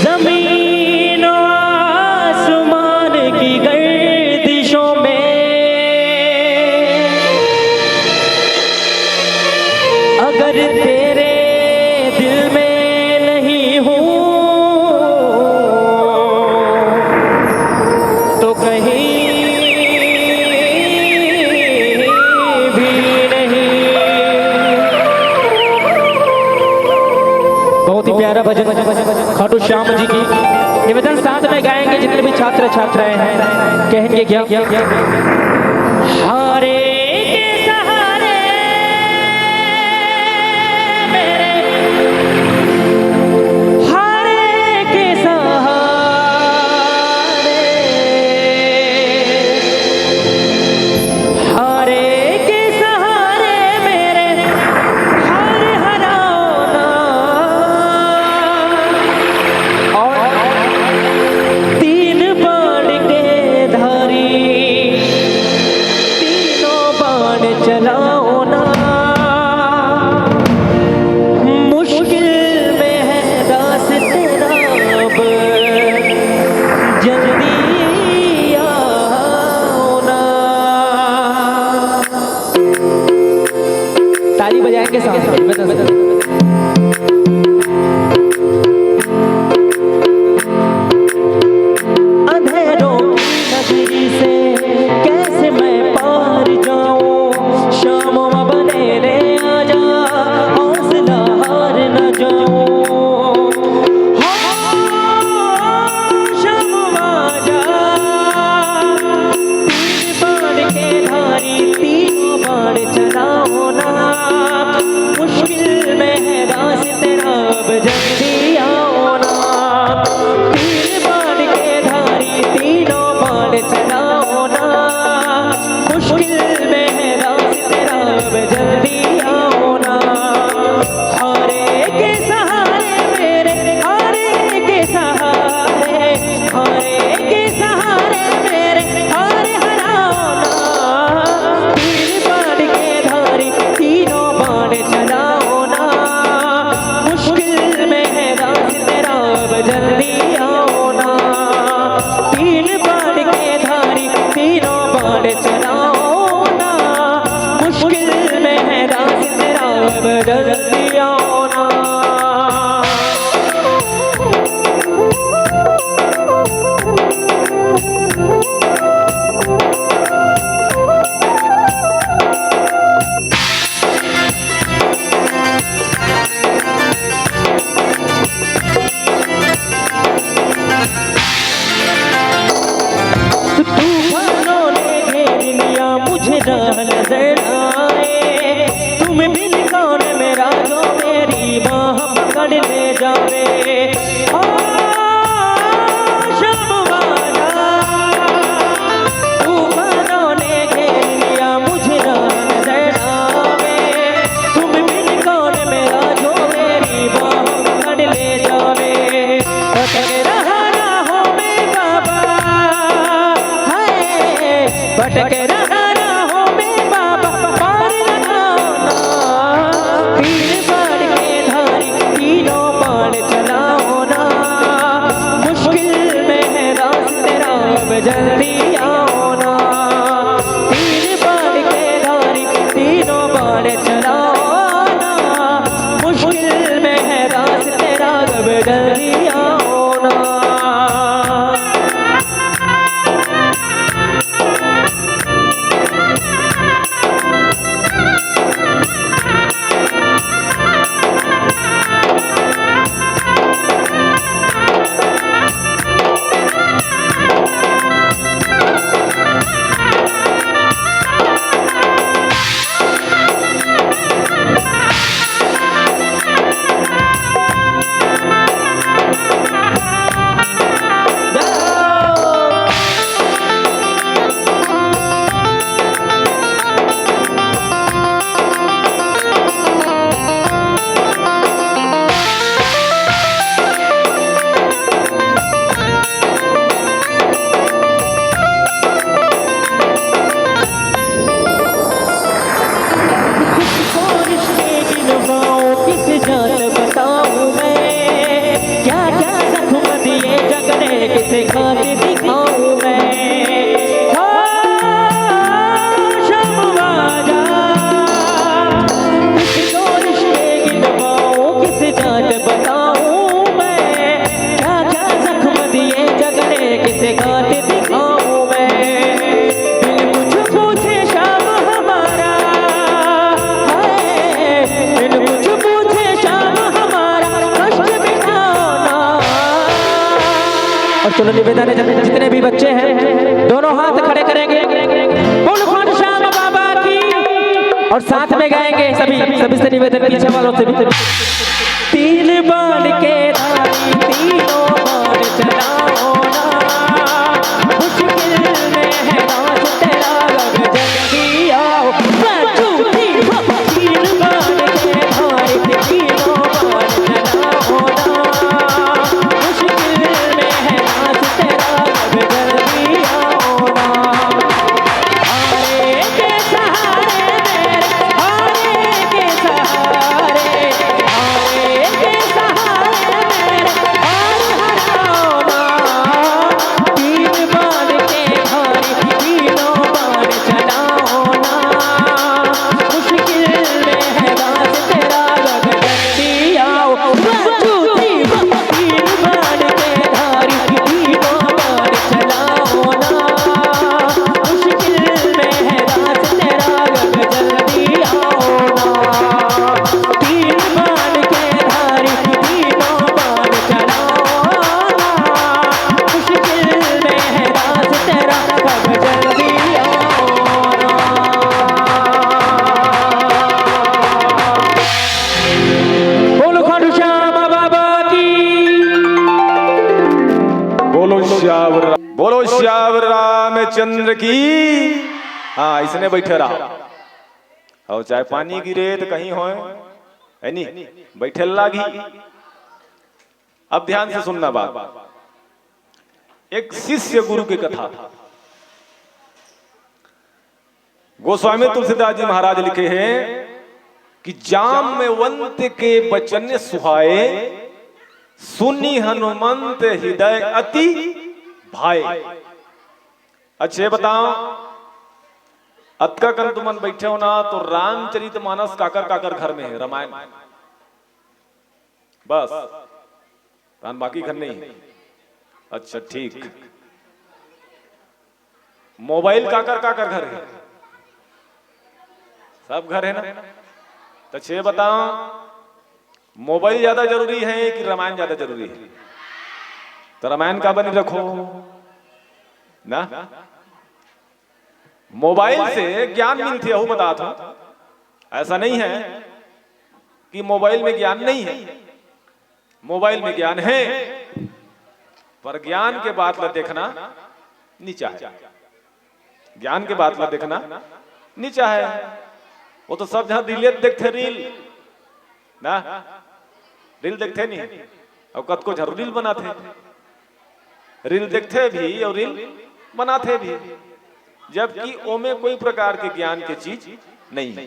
जमीन और आसमान की गर्दिशों में। अगर प्यारा भजन खाटू श्याम जी की। निवेदन, साथ में गाएंगे जितने भी छात्र छात्राएं हैं, कहेंगे क्या? हारे के सहारे मेरे, हारे के सहारे, हारे के सहारे मेरे, हार हराओ ना। और तीन बाण के धारी, तीनों बाण चलाओ ना। मुश्किल में है दास तेरा अब, जल्दी आओ ना। ताली बजाएंगे साथ में, मैं तो अंधेरों की नगरी से कैसे मैं पार जाऊं, श्याम अब मेरे आजा, हौसला हार न जाऊं। हो, श्याम आजा, तीन बाण के धारी, तीनों बाण चलाओ ना। मुश्किल में है रास्ते, अब जल्दी आओ ना। तीन बाण के धारी, तीनों बाण चलाओ ना। मुश्किल में है रास्ते, अब जल्दी आओ ना। हारे के सहारे मेरे, हारे के सहारे, हारे के सहारे मेरे, हार हराओ ना। तीन बाण के धारी, तीनों बाण चलाओ ना। मुश्किल में है दास तेरा, अब जल्दी आओ ना। तीन बाण के धारी, तीनों बाण चलाओ ना। मुश्किल में है दास तेरा, अब जल्दी आओ ना। तूफानों ने घेर लिया, मुझे राह नजर आए। तुम बिन कौन मेरा, जो मेरी बाह पकड़ ले जावे। ओ, श्याम आजा। तूफानों ने घेर लिया, मुझे राह नजर आवे। तुम बिन कौन मेरा, जो मेरी बाह पकड़ ले जावे। भटक रहा राहों में बाबा, हाय, भटक रहा राहों में बाबा, पार लगाओ ना। तीन बाण के धारी, तीनों बाण चलाओ ना। मुश्किल में है रास्ते, अब जल्दी आओ ना। तीन बाण के धारी, तीनों बाण चलाओ ना। मुश्किल में है रास्ते, अब जल्दी आओ ना। चलो, निवेदन है, जब जितने भी बच्चे हैं, दोनों हाथ खड़े करेंगे, बोल खाटू श्याम बाबा की, और साथ में गाएंगे सभी। सभी से निवेदन, पीछे वालों से भी। तीन बाण के धारी, तीनों बाण चलाओ ना, मुश्किल में है दास तेरा, अब जल्दी आओ। One, two, three, four। तीन बाण के धारी, तीनों बाण चलाओ ना, मुश्किल में है दास तेरा, अब जल्दी आओ ना। हारे के सहारे मेरे, हारे के सहारे, हारे के सहारे मेरे, हार हराओ ना। तीन बाण के धारी, तीनों बाण चलाओ ना। मुश्किल में है दास तेरा, अब जल्दी आओ। One, two, three, four। तीन बाण के धारी, तीनों बाण चलाओ ना। मुश्किल में है दास तेरा, अब जल्दी आओ ना। तीन बाण के धारी, तीनों बाण चलाओ ना। मुश्किल में है दास तेरा, अब जल्दी आओ ना। बोलो खाटू श्याम बाबा की। बोलो श्याम रा-, बोलो श्याम रामचंद्र की। हाँ, इसने बैठे रहा। और चाहे पानी गिरे तो कहीं होए, है नी, बैठे लागी। अब ध्यान से सुनना बात। एक शिष्य गुरु की कथा। गोस्वामी तुलसीदास जी महाराज लिखे हैं कि जामवंत के बचन सुहाए, सुनि हनुमंत हृदय अति भाए। अच्छा, ये बताओ, अतका कन तुमन बैठे हो ना, तो रामचरित मानस काकर काकर घर में है? रामायण बस, राम बाकी घर नहीं है। अच्छा, ठीक। मोबाइल काकर काकर घर है? सब घर है ना? तो छे बताओ, मोबाइल ज्यादा जरूरी है कि रामायण ज्यादा जरूरी है? तो रामायण का बनी रखो ना। मोबाइल से ज्ञान मिलती है, वो बता था। ऐसा नहीं है कि मोबाइल में ज्ञान नहीं है, मोबाइल में ज्ञान है, पर ज्ञान के बात ला देखना नीचा है। ज्ञान के बात ला देखना नीचा है। वो तो सब जहाँ रील देखते, रील ना, रील देखते नहीं, और कतको झन रील बनाते, रील देखते भी और रील बनाते भी, जबकि ओमे कोई प्रकार के ज्ञान के चीज नहीं है।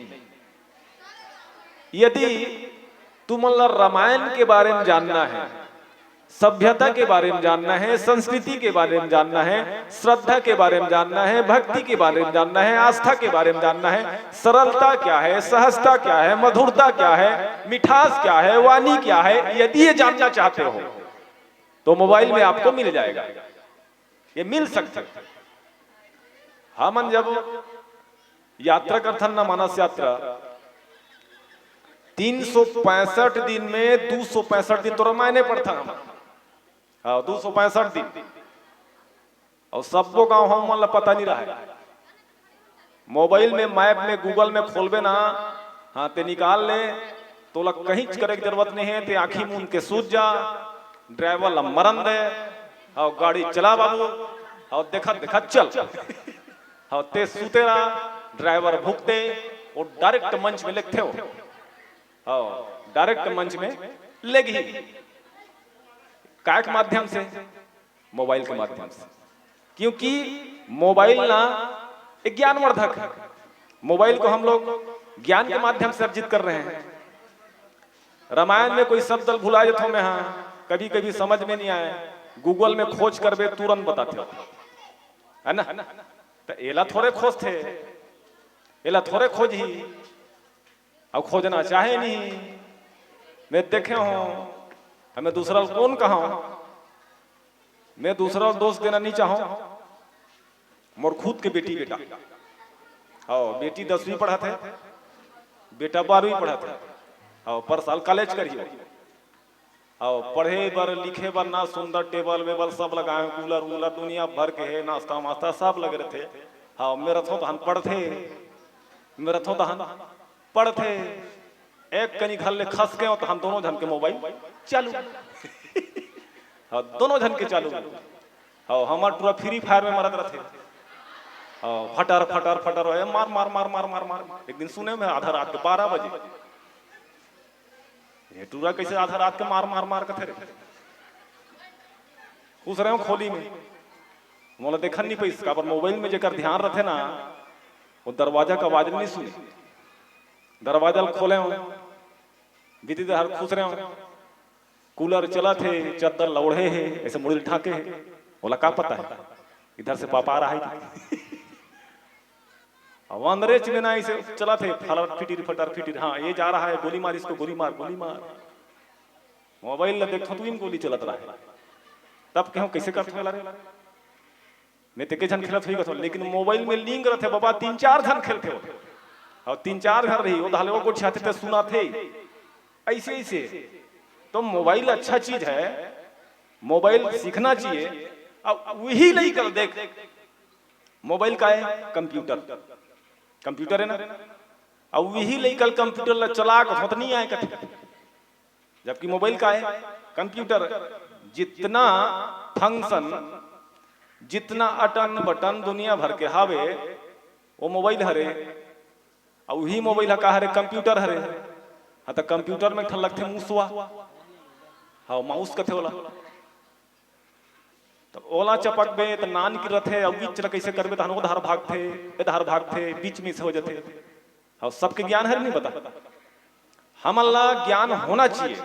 यदि तुमन ला रामायण के बारे में जानना है, सभ्यता के बारे में जानना है, संस्कृति के बारे में जानना है, श्रद्धा के बारे में जानना है, भक्ति के बारे में जानना है, आस्था के बारे में जानना है, सरलता क्या है, सहजता क्या है, मधुरता क्या है, मिठास क्या है, वाणी क्या है, यदि ये जानना चाहते हो तो मोबाइल में आपको मिल जाएगा, ये मिल सकता है। हमन जब यात्रा करथन ना, मानस यात्रा, तीन सौ पैंसठ दिन में दू सौ पैंसठ दिन तो रामायणे पढ़थन हम। हाँ, दू सौ पैंसठ दिन। और सब्बो गांव हम मन ला पता नहीं रहे। मोबाइल में, मैप में, गूगल में खोलबे ना, हाँ, ते निकाल ले, तोला कहीं करे के जरूरत नहीं है। ते आँखी मूंद के सूत जा, ड्राइवर ला मरन दे, और गाड़ी चला बाबू, और देखत देखत चल। हाँ, ते सूते रहा, ड्राइवर भूक दे, वो डायरेक्ट मंच में लिखते हो। हाँ, डायरेक्ट मंच में लेगी। काय के माध्यम से? मोबाइल के माध्यम से। क्योंकि मोबाइल ना एक ज्ञानवर्धक है। मोबाइल को हम लोग ज्ञान के माध्यम से अर्जित कर रहे हैं। रामायण में कोई शब्द भुला जाता हूँ मैं, हाँ, कभी कभी समझ में नहीं आए, गूगल में खोज करबे, तुरंत बताते हो, है ना? तो एला थोड़े खोजथे, एला थोड़े खोजही, अब खोजना चाहे नहीं। मैं देखे हूँ, हमें दूसरा कौन कहा हूँ? मैं दूसरा दोष देना नहीं चाहूँ। मोर खुद के बेटी बेटा, हाँ, बेटी दसवीं पढ़त है, बेटा बारहवीं पढ़त है, हाँ, पर साल कॉलेज करियो। अउ पढ़े बर लिखे बर ना सुंदर टेबल वेबल सब लगाए, कूलर वूलर दुनिया भर के हे, नाश्ता वास्ता सब लगे रथे। हाँ, मैं रथों तहन पढ़थे, मैं रथों तहन पढ़थे। एक कनी घर ले खस के तहन दोनों झन के मोबाइल चालू। हाँ, दोनों झन के चालू। हाँ, हमर टूरा फ्री फायर में मरत रथे। हाँ, फटर फटर फटर, ए, मार मार मार मार मार मार। एक दिन सुने में आधा रात के बारह बजे, ये टूरा कैसे आधा रात के मार मार मार कथे रे। खुसरे हों खोली में, मोला देखन नहीं पइस, काबर मोबाइल में जेकर ध्यान रथे ना, वो दरवाजा का आवाज नहीं सुने। दरवाजा ल खोले हों, भीतरी डहर खुसरे हों, कूलर चलत हे, चद्दर ल ओढ़े हे, ऐसे मुड़ी ल ढाके हे, ओला का पता हे इधर से पापा आ रहा है कि? अब अंदरेच में ना ऐसे चलत हे, फलर फिटिर फटर फिटिर, हाँ, ये जा रहा है, गोली मार इसको, गोली मार, गोली मार। मोबाइल ल देखथों, तुही म गोली चलत रहे, तब कहों, कैसे करथों एला रे? मैं तेके झन खेलत होही कथों, लेकिन मोबाइल में लिंक रथे बाबा, तीन चार झन खेलथे हो। और तीन चार घर रही, वो धाले वो गोठियाथे ते सुनाथे। ऐसे, ऐसे तो मोबाइल अच्छा चीज है, मोबाइल सीखना चाहिए। अब वही लइका ल देख, मोबाइल का है? कंप्यूटर, कंप्यूटर है ना। अब वही लइका ल कंप्यूटर ला चला के होत नहीं आए कथे, जबकि मोबाइल का है? कंप्यूटर। जितना फंक्शन, जितना अटन बटन दुनिया भर के हावे, वो मोबाइल हरे। अउ वही मोबाइल ह का हरे? कंप्यूटर हरे। हाँ, त कंप्यूटर में एक ठन लगथे मूसवा, हाँ, माउस कथे ओला। त ओला चपकबे त नान के रथे, अउ बीच ल कइसे करबे, तहन ओ धार भागथे, ए धार भागथे, बीच में से हो जथे। हाँ, सबके ज्ञान हरे नहीं बता, हमन ला ज्ञान होना चाहिए।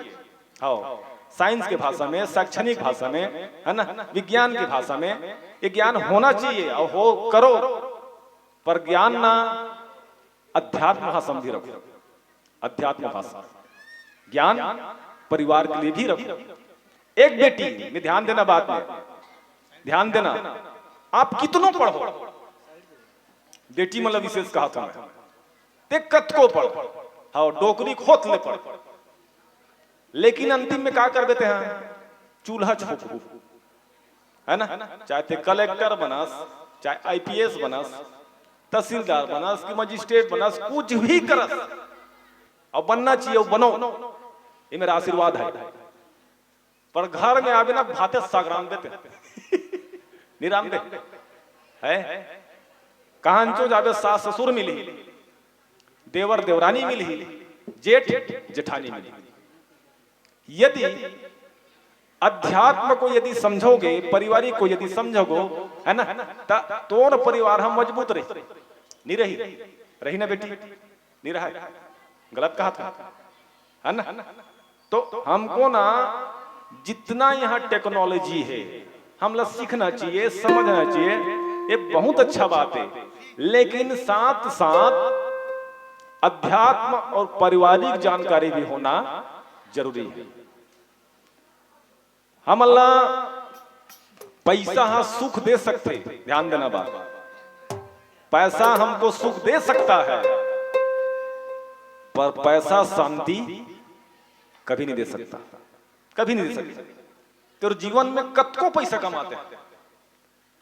हाँ, साइंस के भाषा में, शैक्षणिक भाषा में, है ना, विज्ञान के भाषा में, ये ज्ञान होना चाहिए। और हो, करो, पर ज्ञान ना अध्यात्म भाषा में भी रखो, अध्यात्म भाषा, ज्ञान परिवार के लिए भी रखो। एक बेटी में ध्यान देना, बात में ध्यान देना, आप कितनो पढ़ो, बेटी मन ल विशेष कहा था मैं, ते कतको पढ़, हाँ, डोकरी खोत ले पढ़, लेकिन अंतिम में का कर देते हैं? चूल्हा छोंकबू, है ना? चाहे ते कलेक्टर बनस, चाहे आईपीएस बनस, तहसीलदार बनस कि मजिस्ट्रेट बनस, कुछ भी करस, अब बनना चाहिए, वो बनो, ये मेरा आशीर्वाद है। पर घर में आबे ना, भाते साग रांध देते। नहीं रांध दे। है? कहांचो जाबे, सास ससुर मिलही, देवर देवरानी मिलही, जेठ जेठानी मिलही। यदि अध्यात्म को यदि समझोगे, पारिवारिक को यदि समझोगे, है ना, त तोर परिवार हम मजबूत रही, नहीं रही, रही ना बेटी, नहीं रहा है। गलत कहा था, है ना? तो हमको ना, जितना यहाँ टेक्नोलॉजी है, हमला सीखना चाहिए, समझना चाहिए, ये बहुत अच्छा बात है, लेकिन साथ साथ अध्यात्म और पारिवारिक जानकारी भी होना जरूरी है। हमला पैसा हा सुख दे सकथे, ध्यान देना बात, पैसा हमको सुख दे सकता है, पर पैसा शांति कभी नहीं दे सकता, कभी नहीं दे सकता। तेरे जीवन में कतको पैसा कमाते हैं,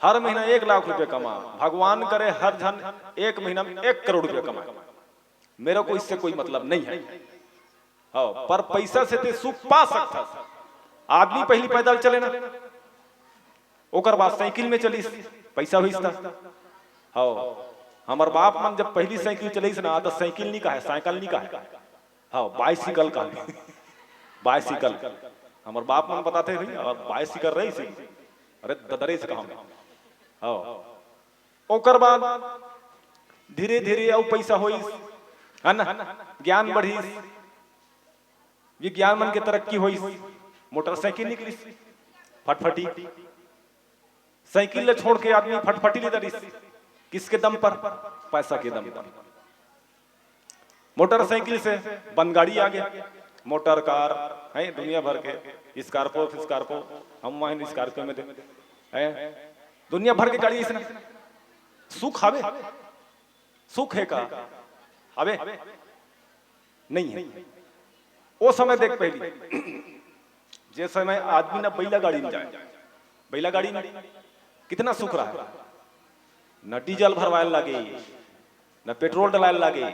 हर महीना एक लाख रुपए कमा, भगवान करे हर झन एक महीना में एक करोड़ रुपए कमाए, मेरे को इससे कोई मतलब नहीं है। हाँ, पर पैसा से ते सुख पा सकता। आदमी पहली पैदल चले ना, ओकर बाद साइकिल में चलिस, पैसा होइस ता। हाँ, हमर बाप मन जब पहली साइकिल चलाइस ना, तो साइकिल नहीं कहे, साइकिल नहीं कहे, हाँ, बाइसिकल कहे। बाइसिकल। हमर बाप मन बताते भाई, और बाइसिकल रही सी, अरे ददरे से कहा। हाँ, ओकर बाद धीरे धीरे अउ पैसा होइस, है ना, ज्ञान बढ़िस, विज्ञान मन के तरक्की होइस, मोटरसाइकिल निकलिस, फटफटी। साइकिल ले छोड़ के आदमी फटफटी ले दरिस। किसके दम पर? पैसा के दम पर। मोटरसाइकिल से बंद गाड़ी आ गया, मोटर कार है दुनिया भर के, स्कॉर्पियो फिस्कॉर्पियो, हम वहीं स्कॉर्पियो में थे, हैं, दुनिया भर के गाड़ी इसने। सुख हवे? सुख है का? हवे? नहीं है। वो समय देख पहली, जे समय आदमी ना बैला गाड़ी में जाए, बैला गाड़ी में कितना सुख रहा है, न डीजल भरवाए लागे, न पेट्रोल डलाए लागे,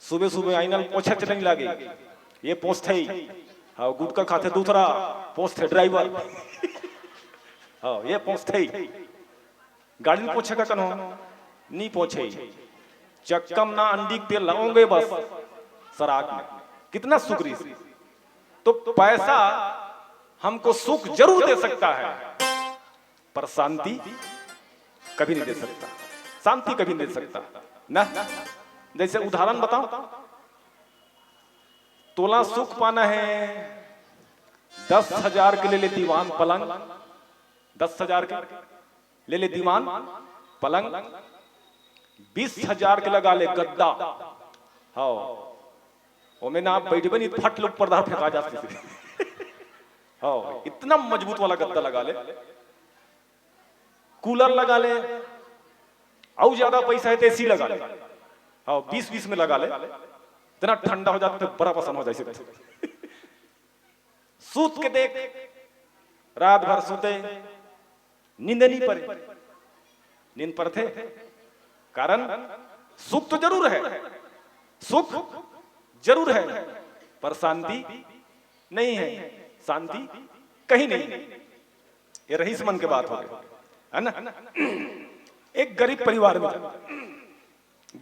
सुबह सुबह आइनल पोछे चले लागे, ये पोछथे। हाँ, गुटखा खाथे दूसरा, पोछथे ड्राइवर। हाँ, ये पोछथे। गाड़ी ल पोछे का कन्हो? नी पोछे। चक्का म ना अंडी के तेल लाओगे बस सराग में। कितना सुख रही। तो पैसा हमको सुख जरूर दे सकता है, पर शांति कभी नहीं दे सकता। शांति कभी नहीं दे सकता ना। जैसे उदाहरण बताओ, तोला सुख पाना है, दस हजार के ले ले दीवान पलंग, दस हजार के ले ले दीवान पलंग, बीस हजार के लगा ले गद्दा। हाँ, ओमे ना आप बैठबे नहीं, फट लोग पर्दा फेंका जा सकते। हाँ, इतना मजबूत वाला गद्दा लगा ले, कूलर लगा ले, अउ ज्यादा पैसा है तो एसी लगा ले। हाँ, बीस बीस में लगा ले, इतना ठंडा हो जाता है, बड़ा पसंद हो जाए। सूत के देख, रात भर सूते, नींद नहीं पड़े। नींद पड़थे, कारण सुख तो जरूर है, सुख जरूर है, पर शांति नहीं है। शांति कहीं नहीं है। ये रईस मन के बात हो गई, है ना? एक गरीब परिवार में था,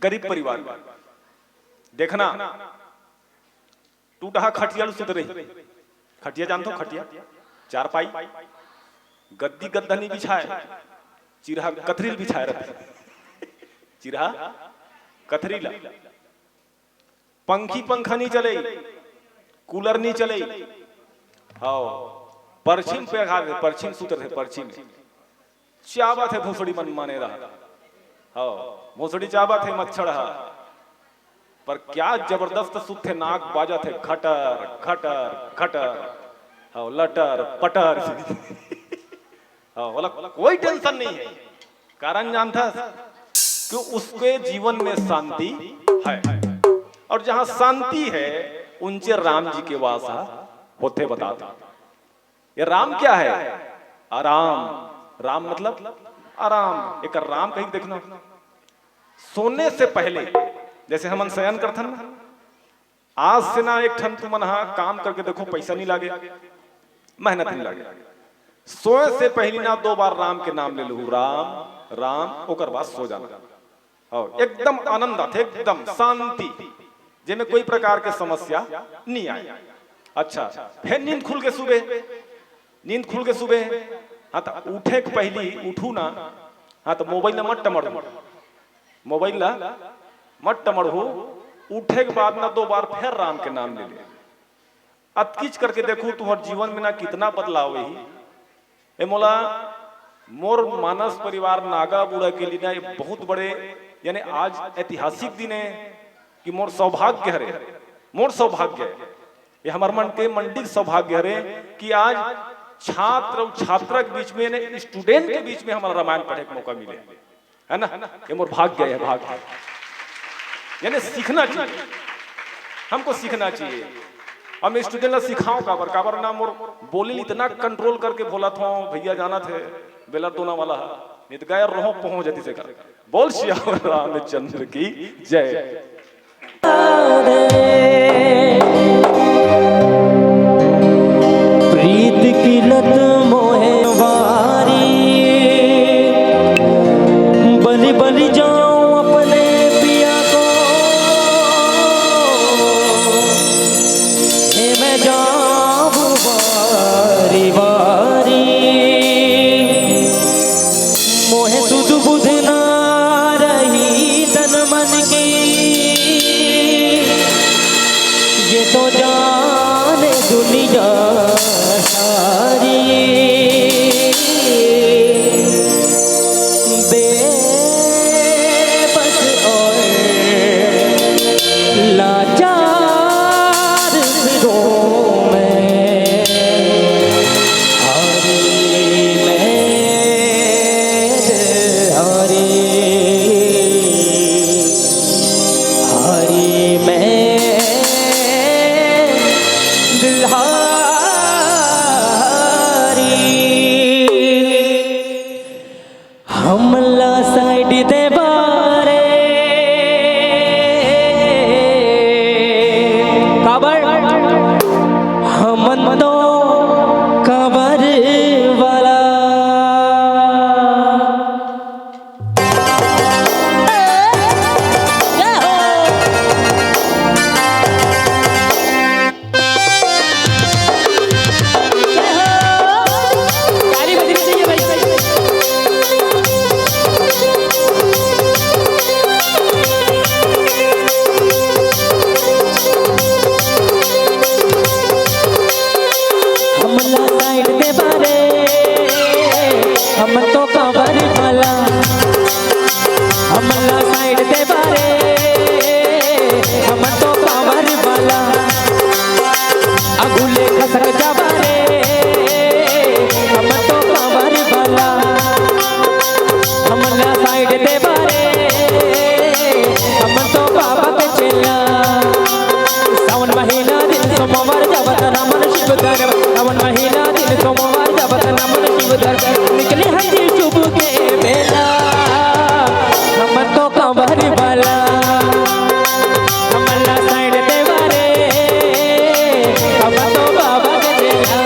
गरीब परिवार में देखना, टूटहा खटिया ल सुत रही। खटिया जानथो? खटिया, चारपाई, गद्दी गद्दा नहीं बिछाए, चिरहा कथरी ल बिछाए रहते। चिरहा कथरी ला, पंखी पंखा नहीं चले, कूलर नहीं चले। हाँ, परछी म पे खा, परछी म सुत रहे, परछी में चाबत हे भोसड़ी मन माने रहा। हाँ, भोसड़ी चाबत हे मच्छर हा। पर क्या जबरदस्त सुत हे, नाक बाजत हे घटर घटर घटर। हाँ, लटर पटर। हाँ, बोला कोई टेंशन नहीं है। कारण जानता है कि उसके जीवन में शांति है, और जहाँ शांति है उनचे राम जी के वास हा होथे। बता, ये राम क्या है? आराम। राम मतलब आराम। एक राम कहीं देखना, सोने से पहले, जैसे हमन शयन करथन ना, आज से ना एक ठन तुमन हा काम करके देखो, पैसा नहीं लागे, मेहनत नहीं लागे, सोए से पहली ना दो बार राम के नाम ले लू, राम राम, ओकर बाद सो जाना। हाँ, एकदम आनंद आथे, एकदम शांति, जेमे कोई प्रकार के समस्या नहीं आए। अच्छा, फिर नींद खुल के सुबह, नींद खुल के सुबह, हाँ, तो उठे के पहली उठू ना, हाँ, तो मोबाइल ला मत टमड़ू, मोबाइल ला मत टमड़ू। उठे के बाद ना दो बार फिर राम के नाम ले ले। अतकीच करके देखू, तुम्हार जीवन में ना कितना बदलाव होही। ए मोला, मोर मानस परिवार नागा बूढ़ा के लिए ना ये बहुत बड़े, यानी आज ऐतिहासिक दिन है कि मोर सौभाग्य हरे, मोर सौभाग्य है, ये हमर मन के मंडी के सौभाग्य हरे कि आज छात्र और छात्रा के बीच में, यानी स्टूडेंट के बीच में हमारा रामायण पढ़े के मौका मिले, है ना? ये मोर भाग्य है, भाग्य। यानी सीखना चाहिए, हमको सीखना चाहिए। अब मैं स्टूडेंट ला सिखाऊं काबर, काबर ना मोर बोली इतना कंट्रोल करके बोला था भैया, जाना थे बेलर दोना वाला है, नित गए रहो पहुंच जाती से कर। बोल सियावर रामचंद्र की जय। प्रीत की लत मोहे वारी, बलि बलि जाऊं अपने पिया को, हे मैं जाऊं वारी वारी, मोहे सुध बुध ना रही तन मन की। नमन शिव दर्शन निकले हंसी चुप के बेला। हम तो कंवर वाला, हमला साइड देवा रे, हम तो बाबा के चेला।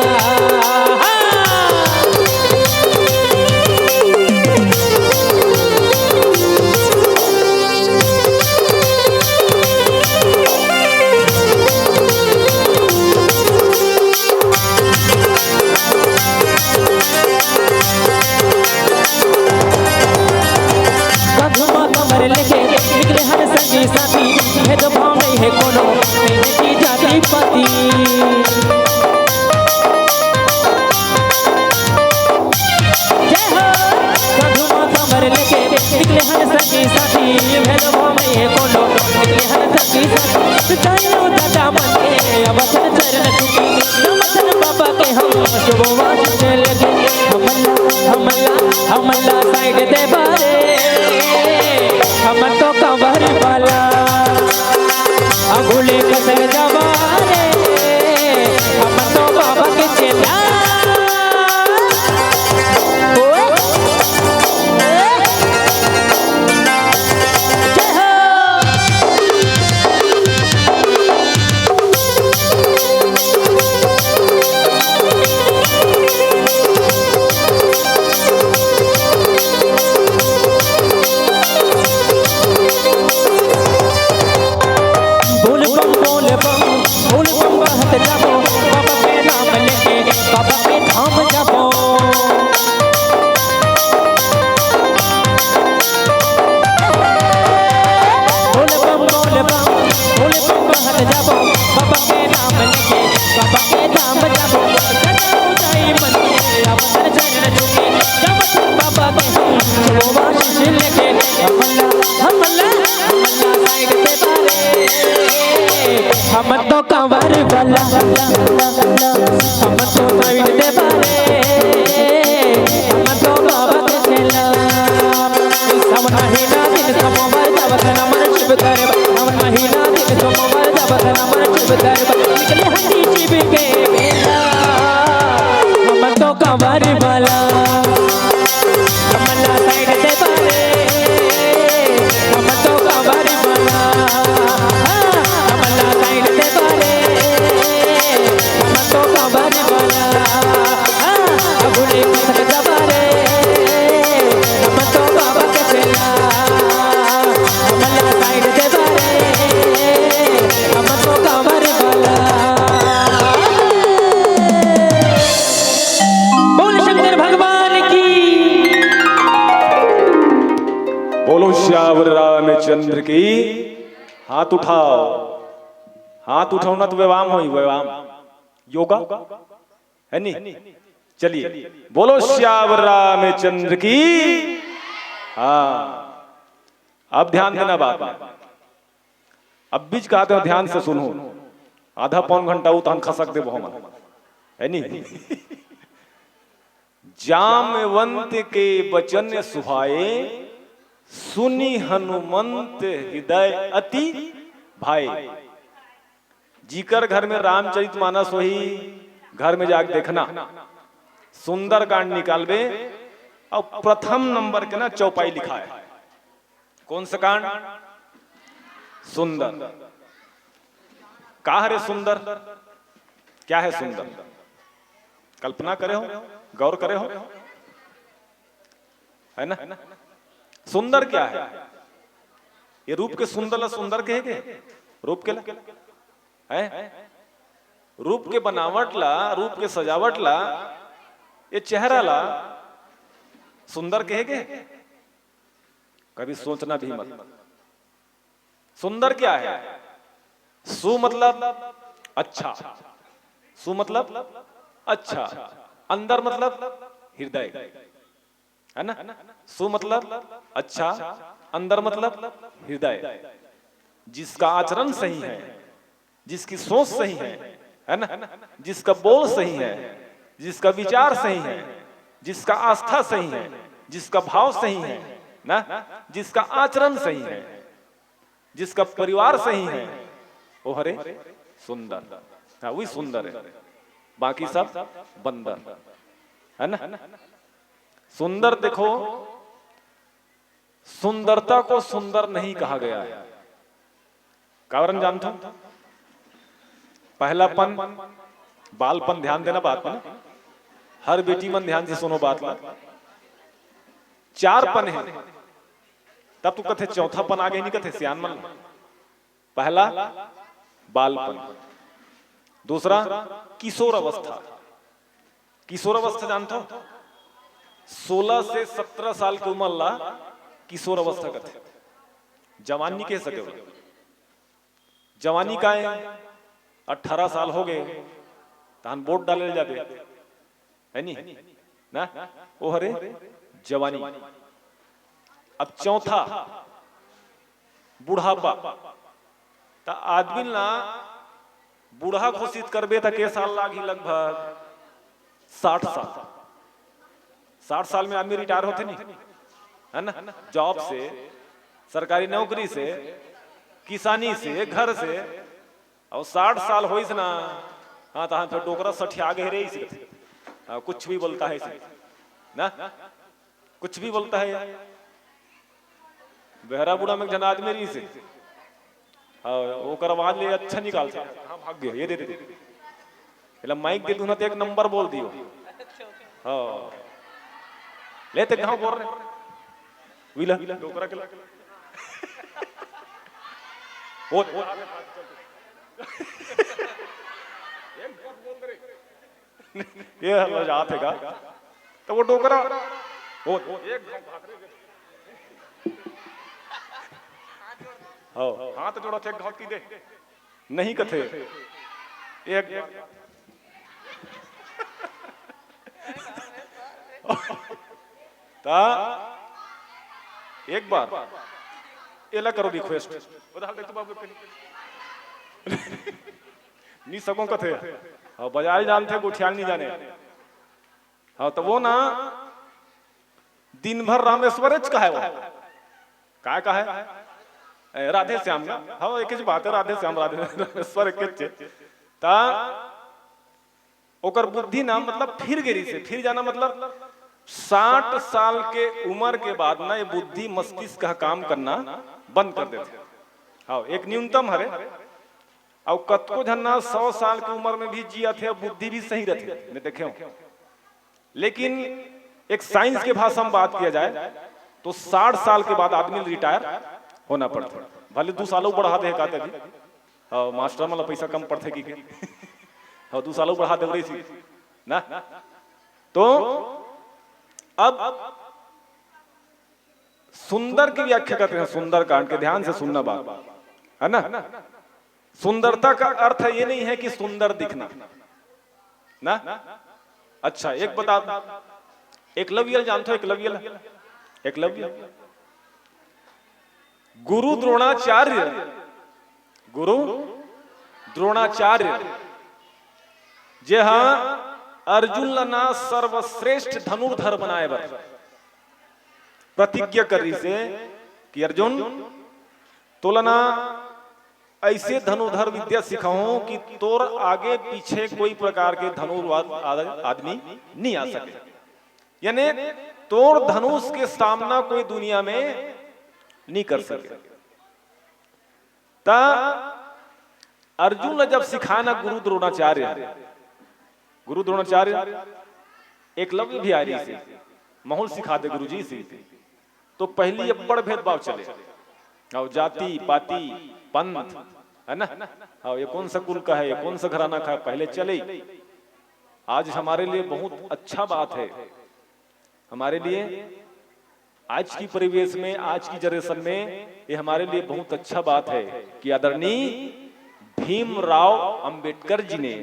कंधवा कमर लेके निकले हन संगी साथी, भेदभाव नहीं है कोनो, नहीं है की जाति पाति। जय हो। कंधवा कमर लेके निकले हन संगी साथी, भेदभाव नहीं है कोनो, निकले हन संगी साथी। दाई दादा मन के अवसर चरण छुटी, नमन बाबा के हम शुभवान चले गे। हमला, हमला, हमला साइड देवा रे, हम तो कंवर वाला। अगुले कसल जावा रे, हम तो बाबा के चेला। ओए, जय हो। बोल बम, बोल बम, बोल बम बहत जाबो, बाबा के नाम लेके बाबा के धाम जाबो। बोल बम, बोल बम, बोल बम बहत जाबो, बाबा के नाम लेके बाबा के धाम जाबो। सदा उदाई मन के अवसर चरण झुके, जब बाबा के हम वो आशीष लेके हमला, हमला, हमला साइड देवा रे। हम तो कंवर वाला, हम तो साइड देवा रे, हम तो बाबा के चेला। सावन महीना दिन सोमवार जावत नमन शिव दरबार, सावन महीना दिन सोमवार जावत नमन शिव दरबार, निकले हंसी शिव के बेला। हम तो कंवर वाला, हमला साइड देवा रे, हम तो कंवर वाला। हाँ, हमला साइड देवा रे, हम तो कंवर वाला। हाँ, अगुले कसल जावा रे, हम तो बाबा के चेला। हमला साइड देवा रे, हम तो कंवर वाला। बोल शंकर भगवान की। बोलो सियावर रामचंद्र की। हाथ उठाओ, हाथ उठाओ ना तो व्यायाम होई, व्यायाम, योगा है नी। चलिए, बोलो सियावर रामचंद्र की। हाँ, अब ध्यान देना बात में। अब बीच कहत हों ध्यान से सुनो, आधा पौन घंटा उतहन खसक देबो हमन, है नी। जामवंत के बचन सुहाए, सुनि हनुमंत हृदय अति भाए। जिकर घर में रामचरित मानस होही, घर में जाके देखना, सुंदरकांड निकालबे, अउ प्रथम नंबर के ना चौपाई लिखाय। कौन सा कांड? सुंदर। का हरे सुंदर? क्या है सुंदर? कल्पना करे हो, गौर करे हो, है ना? सुंदर क्या है? ये रूप के सुंदर ला सुंदर कहे के? रूप के ला? है? रूप के बनावट ला, रूप के सजावट ला, ये चेहरा ला सुंदर कहे के? कभी सोचना भी मत। सुंदर क्या है? सु मतलब अच्छा, सु मतलब अच्छा, अंदर मतलब हृदय, है ना? सु मतलब अच्छा, अंदर मतलब हृदय। जिसका आचरण सही है, जिसकी सोच सही है, है ना, जिसका बोल सही है, जिसका विचार सही है, जिसका आस्था सही है, जिसका भाव सही है ना, जिसका आचरण सही है, जिसका परिवार सही है, वो हरे सुंदर। हाँ, वही सुंदर है, बाकी सब बंदर। है ना? सुंदर, देखो, सुंदरता को सुंदर नहीं कहा गया है। कारण जानथो? पहलापन, बालपन, ध्यान देना बात में ना। हर बेटी मन ध्यान से सुनो बात ला। चार पन हे, तब तो कथे चौथा पन आगे नहीं कथे सियान मन। पहला बालपन, दूसरा किशोर अवस्था। किशोर अवस्था जानथो? सोलह से सत्रह साल के उम्र ला किशोर अवस्था कथे। जवान नहीं कह सके हो। जवानी का है, अठारह साल हो गए, तहन वोट डाले जाबे, है नी? ना, वो हरे जवानी। अब चौथा बुढ़ापा। त आदमी ला बूढ़ा घोषित करबे त के साल लागही? लगभग साठ साल। साठ साल में आदमी रिटायर होथे नी, है ना? जॉब से, सरकारी नौकरी से, किसानी से, घर से। और साठ साल होइस ना, हाँ, तहाँ फिर डोकरा सठिया गए रे इसे। हाँ, कुछ भी बोलता है इसे ना, कुछ भी बोलता है यार। बेहरा बूढ़ा में एक झन आदमी रहिस हे। हाँ, ओकर आवाज ले अच्छा निकाल सकत। हाँ, भाग गया, ये दे दे। एला माइक दे दूँ ना तो एक नंबर बोल दियो। हाँ। ले ते कहाँ बोल रहे? विला, डोकरा के ला। वो, वो। ये हल्ला जात है का? तो वो डोकरा, वो, वो। हाँ, हाथ जोड़ो, एक घात की दे। नहीं कथे। एक, ता एक बार एला करो रिक्वेस्ट। बता दे तू बाबू के। नी सको कथे। हाँ, बाजार जानथे, गोठियान नहीं जाने। हाँ, तो वो ना दिन भर रामेश्वरेच कहे वो। काय कहे? ए, राधे श्याम ना। हाँ, एक ही बात है, राधे श्याम, राधे रामेश्वर एक ही चीज। ता ओकर बुद्धि ना, मतलब, फिर गे रहिस हे। फिर जाना मतलब साठ साल के उम्र के बाद ना ये बुद्धि मस्तिष्क ह काम करना बंद कर देथे। हाँ, एक न्यूनतम हरे। अउ कतको झन ना सौ साल के उम्र में भी जियत हे, बुद्धि भी सही रथे, मैं देखे हूँ। लेकिन एक साइंस के भाषा में बात किया जाए तो साठ साल के बाद आदमी रिटायर होना पड़थे। भले दू साल अउ बढ़ा दे का तभी, हाँ, मास्टर मन ला पैसा कम पड़थे कि के? हाँ, दू साल अउ बढ़ा दे रहिस ना। तो अब सुंदर की व्याख्या करते हैं, सुंदरकांड के, ध्यान से सुनना बात, है ना? सुंदरता का अर्थ ये नहीं है कि सुंदर दिखना ना। अच्छा, एक बता, एकलव्य जानते हो? एकलव्य, एकलव्य, गुरु द्रोणाचार्य, गुरु द्रोणाचार्य, जे हा अर्जुन ला ना सर्वश्रेष्ठ धनुर्धर बनाए बर प्रतिज्ञा कर रहिस हे कि अर्जुन, तोला ना ऐसे धनुर्धर विद्या सिखाहूं कि तोर आगे पीछे कोई प्रकार के धनुर्वाद आद-, आदमी नहीं आ सके। यानी तोर धनुष के सामना कोई दुनिया में नहीं कर सके। ता अर्जुन ला जब सिखाना गुरु द्रोणाचार्य, गुरु द्रोणाचार्य, एकलव्य भी आ रहिस हे, महूं ल सिखा दे गुरुजी से, तो पहली अब्बड़ भेदभाव चले। और जाति, पाति, पंथ, है ना? और ये कौन सा कुल का है, ये कौन सा घराना का है, पहले चले। आज हमारे लिए बहुत अच्छा बात है, हमारे लिए आज की परिवेश में, आज की जनरेशन में ये हमारे लिए बहुत अच्छा बात है कि आदरणीय भीमराव अंबेडकर जी ने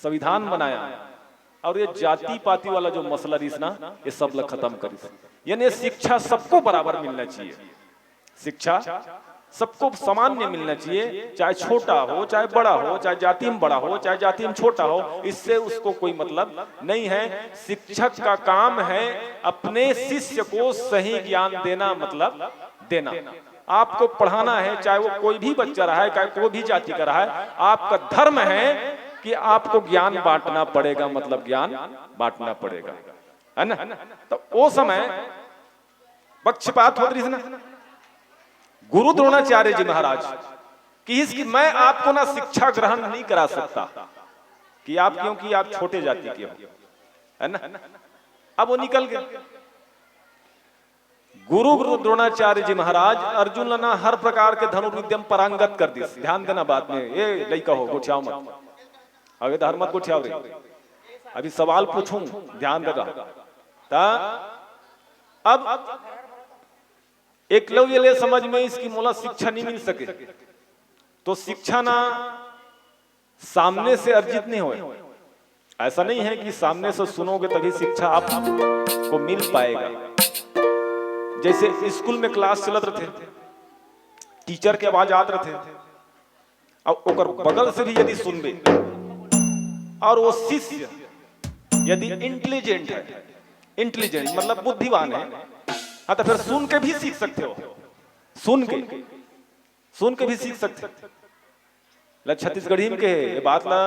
संविधान बनाया और ये जाति पाति वाला जो मसला रहिस ना, ये सब ला खत्म करिस। यानी शिक्षा सबको बराबर मिलना चाहिए, शिक्षा सबको सामान्य मिलना चाहिए, चाहे छोटा हो, चाहे बड़ा हो, चाहे जाति में बड़ा हो, चाहे जाति में छोटा हो, इससे उसको कोई मतलब नहीं है। शिक्षक का काम है अपने शिष्य को सही ज्ञान देना, मतलब देना। आपको पढ़ाना है, चाहे वो कोई भी बच्चा रहा है, चाहे कोई भी जाति का रहा है, आपका धर्म है कि आपको ज्ञान बांटना पड़ेगा, मतलब ज्ञान बांटना पड़ेगा, है ना? तो वो समय पक्षपात होत रहिस ना। गुरु द्रोणाचार्य जी महाराज किहिस कि मैं आपको ना शिक्षा ग्रहण नहीं करा सकता, कि आप, क्योंकि आप छोटे जाति के हो, है ना? अब वो निकल गए। गुरु, गुरु द्रोणाचार्य जी महाराज अर्जुन ला ना हर प्रकार के धनुर्विद्या में पारंगत कर दिस। ध्यान देना बात में, ये लइका हो, गोठियाओ मत। अबे तो हर मत गोठियाओ रे, अभी सवाल पूछूं, ध्यान देगा। ता अब एकलव्य ले समझ में आइस कि मोला शिक्षा नहीं मिल सके, तो शिक्षा ना सामने से अर्जित नहीं होए। ऐसा नहीं है कि सामने से सुनोगे तभी शिक्षा आपको मिल पाएगा। जैसे स्कूल में क्लास चलत रथे, टीचर के आवाज आत रथे, अब ओकर बगल से भी यदि सुनबे और वो शिष्य यदि इंटेलिजेंट है, इंटेलिजेंट मतलब बुद्धिमान है, हाँ, तो फिर सुन के भी सीख सकते हो। सुन के, सुन के भी सीख सकते हो। ला छत्तीसगढ़ी में कहे ये बात ला,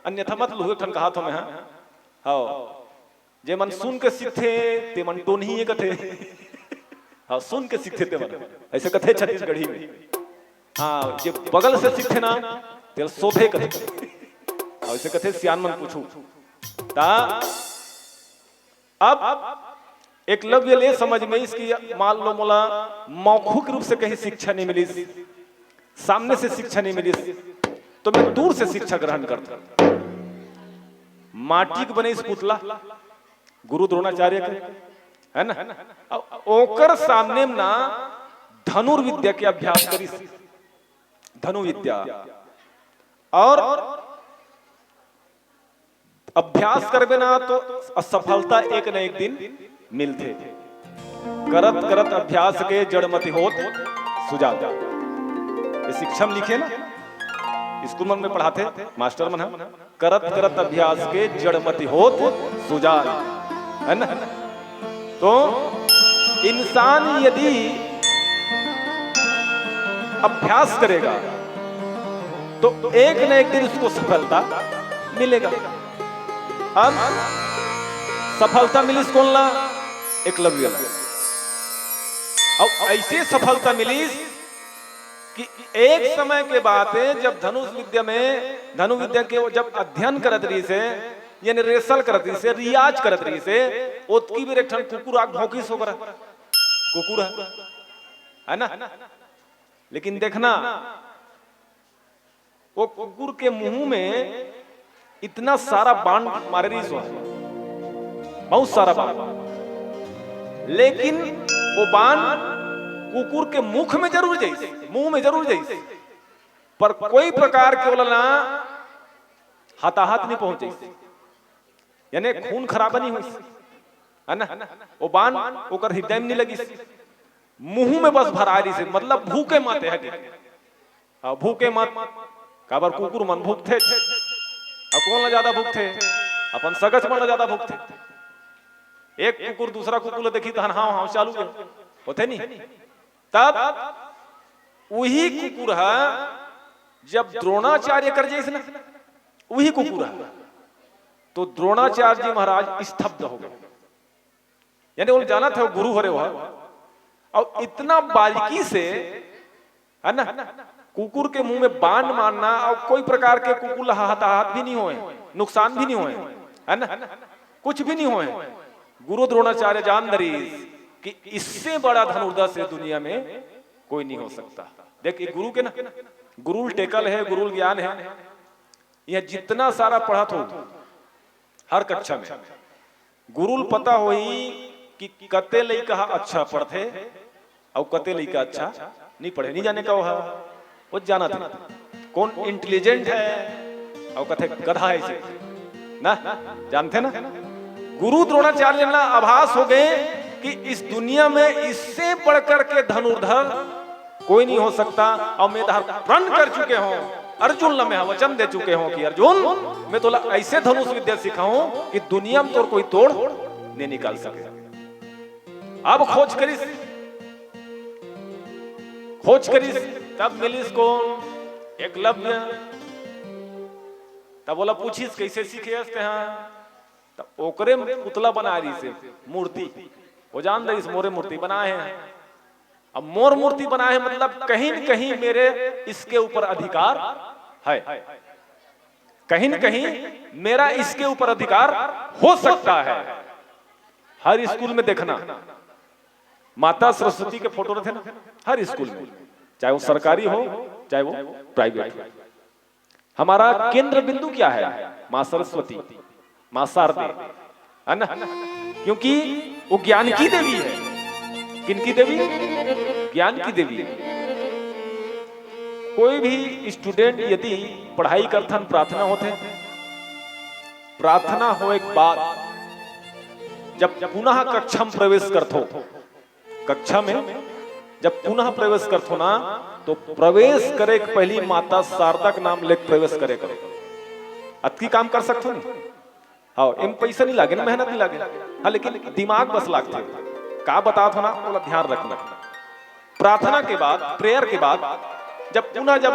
अन्यथा मत लूहू, एक ठन कहात हों मैं, हाँ। हाँ, जे मन सुन के सीखथे ते मन टोनही कथे। हाँ, सुन के सीखथे ते मन, ऐसे कथे छत्तीसगढ़ी में। हाँ, जे बगल से सीखथे ना, ते सोधे कथे। हाँ, ऐसे कथे सियान मन कुछू। ता अब एकलव्य ले समझ में आइस कि मान लो मोला मौखिक रूप से कहीं शिक्षा नहीं मिलिस, सामने से शिक्षा नहीं मिलिस, तो मैं दूर से शिक्षा ग्रहण करता। माटी के बने इस पुतला गुरु द्रोणाचार्य के, है ना? अब ओकर सामने में ना धनुर्विद्या के अभ्यास करिस, धनुर्विद्या। और अभ्यास करबे ना तो असफलता एक न एक दिन मिलथे। करत करत अभ्यास के जड़ मति होत सुजान। ये शिक्षा में लिखे ना, स्कूल मन में पढ़ाथे मास्टर मन ह, करत करत अभ्यास के जड़ मति होत सुजान, है ना? तो इंसान यदि अभ्यास करेगा तो एक न एक दिन उसको सफलता मिलेगा। अब सफलता मिलिस कोन ला? एकलव्य ला। अब ऐसे सफलता मिलिस कि एक समय के बात है, जब धनुष विद्या में, धनु विद्या के वो जब अध्ययन करत रहिस हे, यानी रिहर्सल करत रहिस हे, रियाज करत रहिस हे, ओतकी बेर एक ठन कुकुर आके भौंकिस ओकरा। कुकुर है, है ना? लेकिन देखना, वो कुकुर के मुंह में इतना सारा बाण मारे रहिस हे, बहुत सारा बाण, लेकिन वो बाण कुकुर के मुख में जरूर जाइस, मुंह में जरूर जाइस, पर कोई प्रकार के ओला ना हताहत नहीं पहुंचिस, यानी खून खराबा नहीं होइस, है ना? वो बाण ओकर हृदय में नहीं लगिस, मुंह में बस भरा रहिस हे, मतलब भूखे मत हे। हाँ, भूखे मत, काबर कुकुर मन भूखथे, अउ कोन ला ज्यादा भूखथे? अपन सगच मन ला ज्यादा भूखथे। एक कुकुर दूसरा कुकुर ला देखही तहन हाव हाव चालू हे, होथे नहीं? तब उही कुकुर ह जब द्रोणाचार्य कर जाइस ना, उही कुकुर ह, तो द्रोणाचार्य जी महाराज स्तब्ध हो गए। यानी वो जानत हे गुरु हरे वह, अउ इतना बारीकी से, है ना, कुकुर के मुंह में बाण मारना, अउ कोई प्रकार के कुकुर ला हताहत भी नहीं होए, नुकसान भी नहीं होए, है ना, कुछ भी नहीं होए। गुरु द्रोणाचार्य जान डरिस कि इससे बड़ा धनुर्धर से दुनिया में कोई नहीं हो सकता। देख, ये गुरु के ना, गुरुल टेकल हे, गुरुल ज्ञान हे, यह जितना सारा पढ़त हो हर कक्षा में, गुरुल पता होही कि कते लइका ह अच्छा पढ़थे अउ कते लइका अच्छा नहीं पढ़े, नहीं जाने का वो ह, वो जानत हे कोन इंटेलिजेंट हे अउ कते गधा हे, इसे ना जानथे ना। गुरु द्रोणाचार्य ला आभास हो गए कि इस दुनिया में इससे बढ़कर के धनुर्धर कोई नहीं हो सकता। अउ मैं तोला प्रण कर चुके हों, अर्जुन ला मैं वचन दे चुके हों कि अर्जुन, मैं तोला ऐसे धनुष विद्या सिखाहूं कि दुनिया में तोर कोई तोड़ नहीं निकाल सके। अब खोज करिस, खोज करिस, तब मिलिस कोन? एकलव्य। तब ओला पूछिस, "कैसे सीखे हस तेहा?" तब ओकरे पुतला बना रही से मूर्ति, वो जान रही, मोरे मूर्ति बनाए हैं। अब मोर मूर्ति बनाए हैं, मतलब कहीं न कहीं मेरे इसके ऊपर अधिकार है, कहीं न कहीं मेरा इसके ऊपर अधिकार हो सकता है। हर स्कूल में देखना, माता सरस्वती के फोटो रहते ना, हर स्कूल में, चाहे वो सरकारी हो, चाहे वो प्राइवेट हो। हमारा केंद्र बिंदु क्या है? माँ सरस्वती, माँ शारदे, है ना? क्योंकि वो ज्ञान की देवी है। किन की देवी? ज्ञान की देवी। कोई भी स्टूडेंट यदि पढ़ाई करथन, प्रार्थना होथे, प्रार्थना होए के बाद जब पुनः कक्षा में प्रवेश करथो, कक्षा में जब पुनः प्रवेश करथो ना, तो प्रवेश करे के पहली माता शारदा के नाम लेके प्रवेश करे करो। अतकी काम कर सकथो नहीं? हाँ, एम पैसा नहीं लागे ना, मेहनत नहीं लागे, हाँ, लेकिन दिमाग बस लागथे। का बतात हो ना, ओला ध्यान रखना। प्रार्थना के बाद, प्रेयर के बाद, जब पुनः जब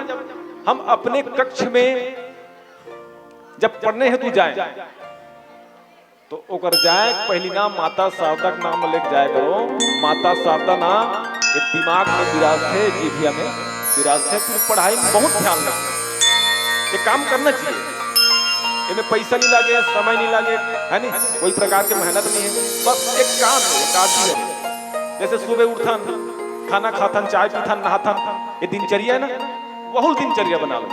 हम अपने कक्ष में जब पढ़ने हेतु जाए, तो ओकर जाए के पहली ना माता शारदा के नाम लेके जाए करो। माता शारदा ना ये दिमाग में विराजथे, जीभिया में विराजथे, फिर पढ़ाई में बहुत ध्यान लगथे। ये काम करना चाहिए, इनमें पैसा नहीं लागे, समय नहीं लागे, है नहीं, कोई प्रकार के मेहनत नहीं है, बस एक काम है, एक आदमी है। जैसे सुबह उठथन, खाना खाथन, चाय पीथन, नहाथन, ये दिनचर्या है ना, वहुल दिनचर्या बना लो।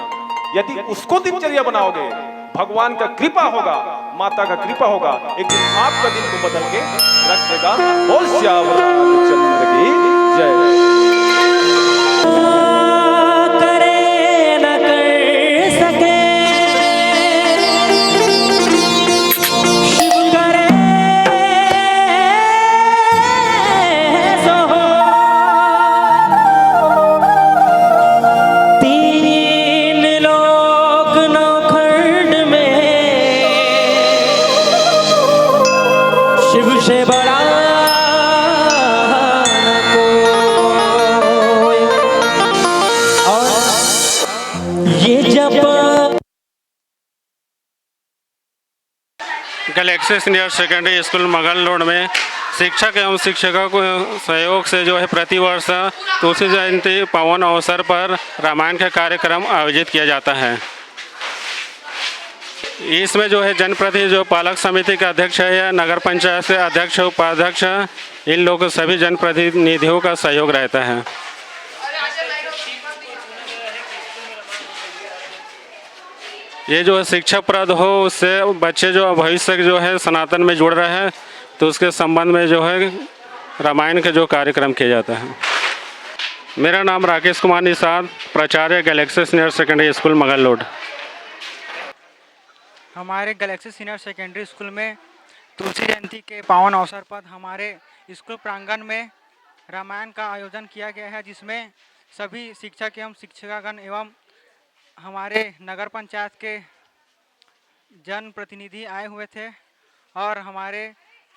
यदि उसको दिनचर्या बनाओगे, भगवान का कृपा होगा, माता का कृपा होगा, एक दिन आपका दिन को बदल के रख देगा। बोल सियावर रामचंद्र की जय। करे न कर सके, शिव करे सो हो। तीन लोक नौ खंड में शिव से बड़ा न कोई। और ये जप Galaxy senior secondary school Magal road में शिक्षक एवं शिक्षिका को सहयोग से जो है प्रतिवर्ष तुलसी जयंती पावन अवसर पर रामायण का कार्यक्रम आयोजित किया जाता है। इसमें जो है जनप्रतिनिधि, जो पालक समिति के अध्यक्ष है या नगर पंचायत के अध्यक्ष, उपाध्यक्ष, इन लोगों, सभी जनप्रतिनिधियों का सहयोग रहता है। ये जो है शिक्षाप्रद हो, उससे बच्चे जो भविष्य के जो है सनातन में जुड़ रहे हैं, तो उसके संबंध में जो है रामायण का जो कार्यक्रम किया जाता है। मेरा नाम राकेश कुमार निषाद, प्राचार्य Galaxy senior secondary school Magal road. हमारे गैलेक्सी सीनियर सेकेंडरी स्कूल में तुलसी जयंती के पावन अवसर पर हमारे स्कूल प्रांगण में रामायण का आयोजन किया गया है, जिसमें सभी शिक्षक एवं शिक्षिकागण एवं हमारे नगर पंचायत के जनप्रतिनिधि आए हुए थे और हमारे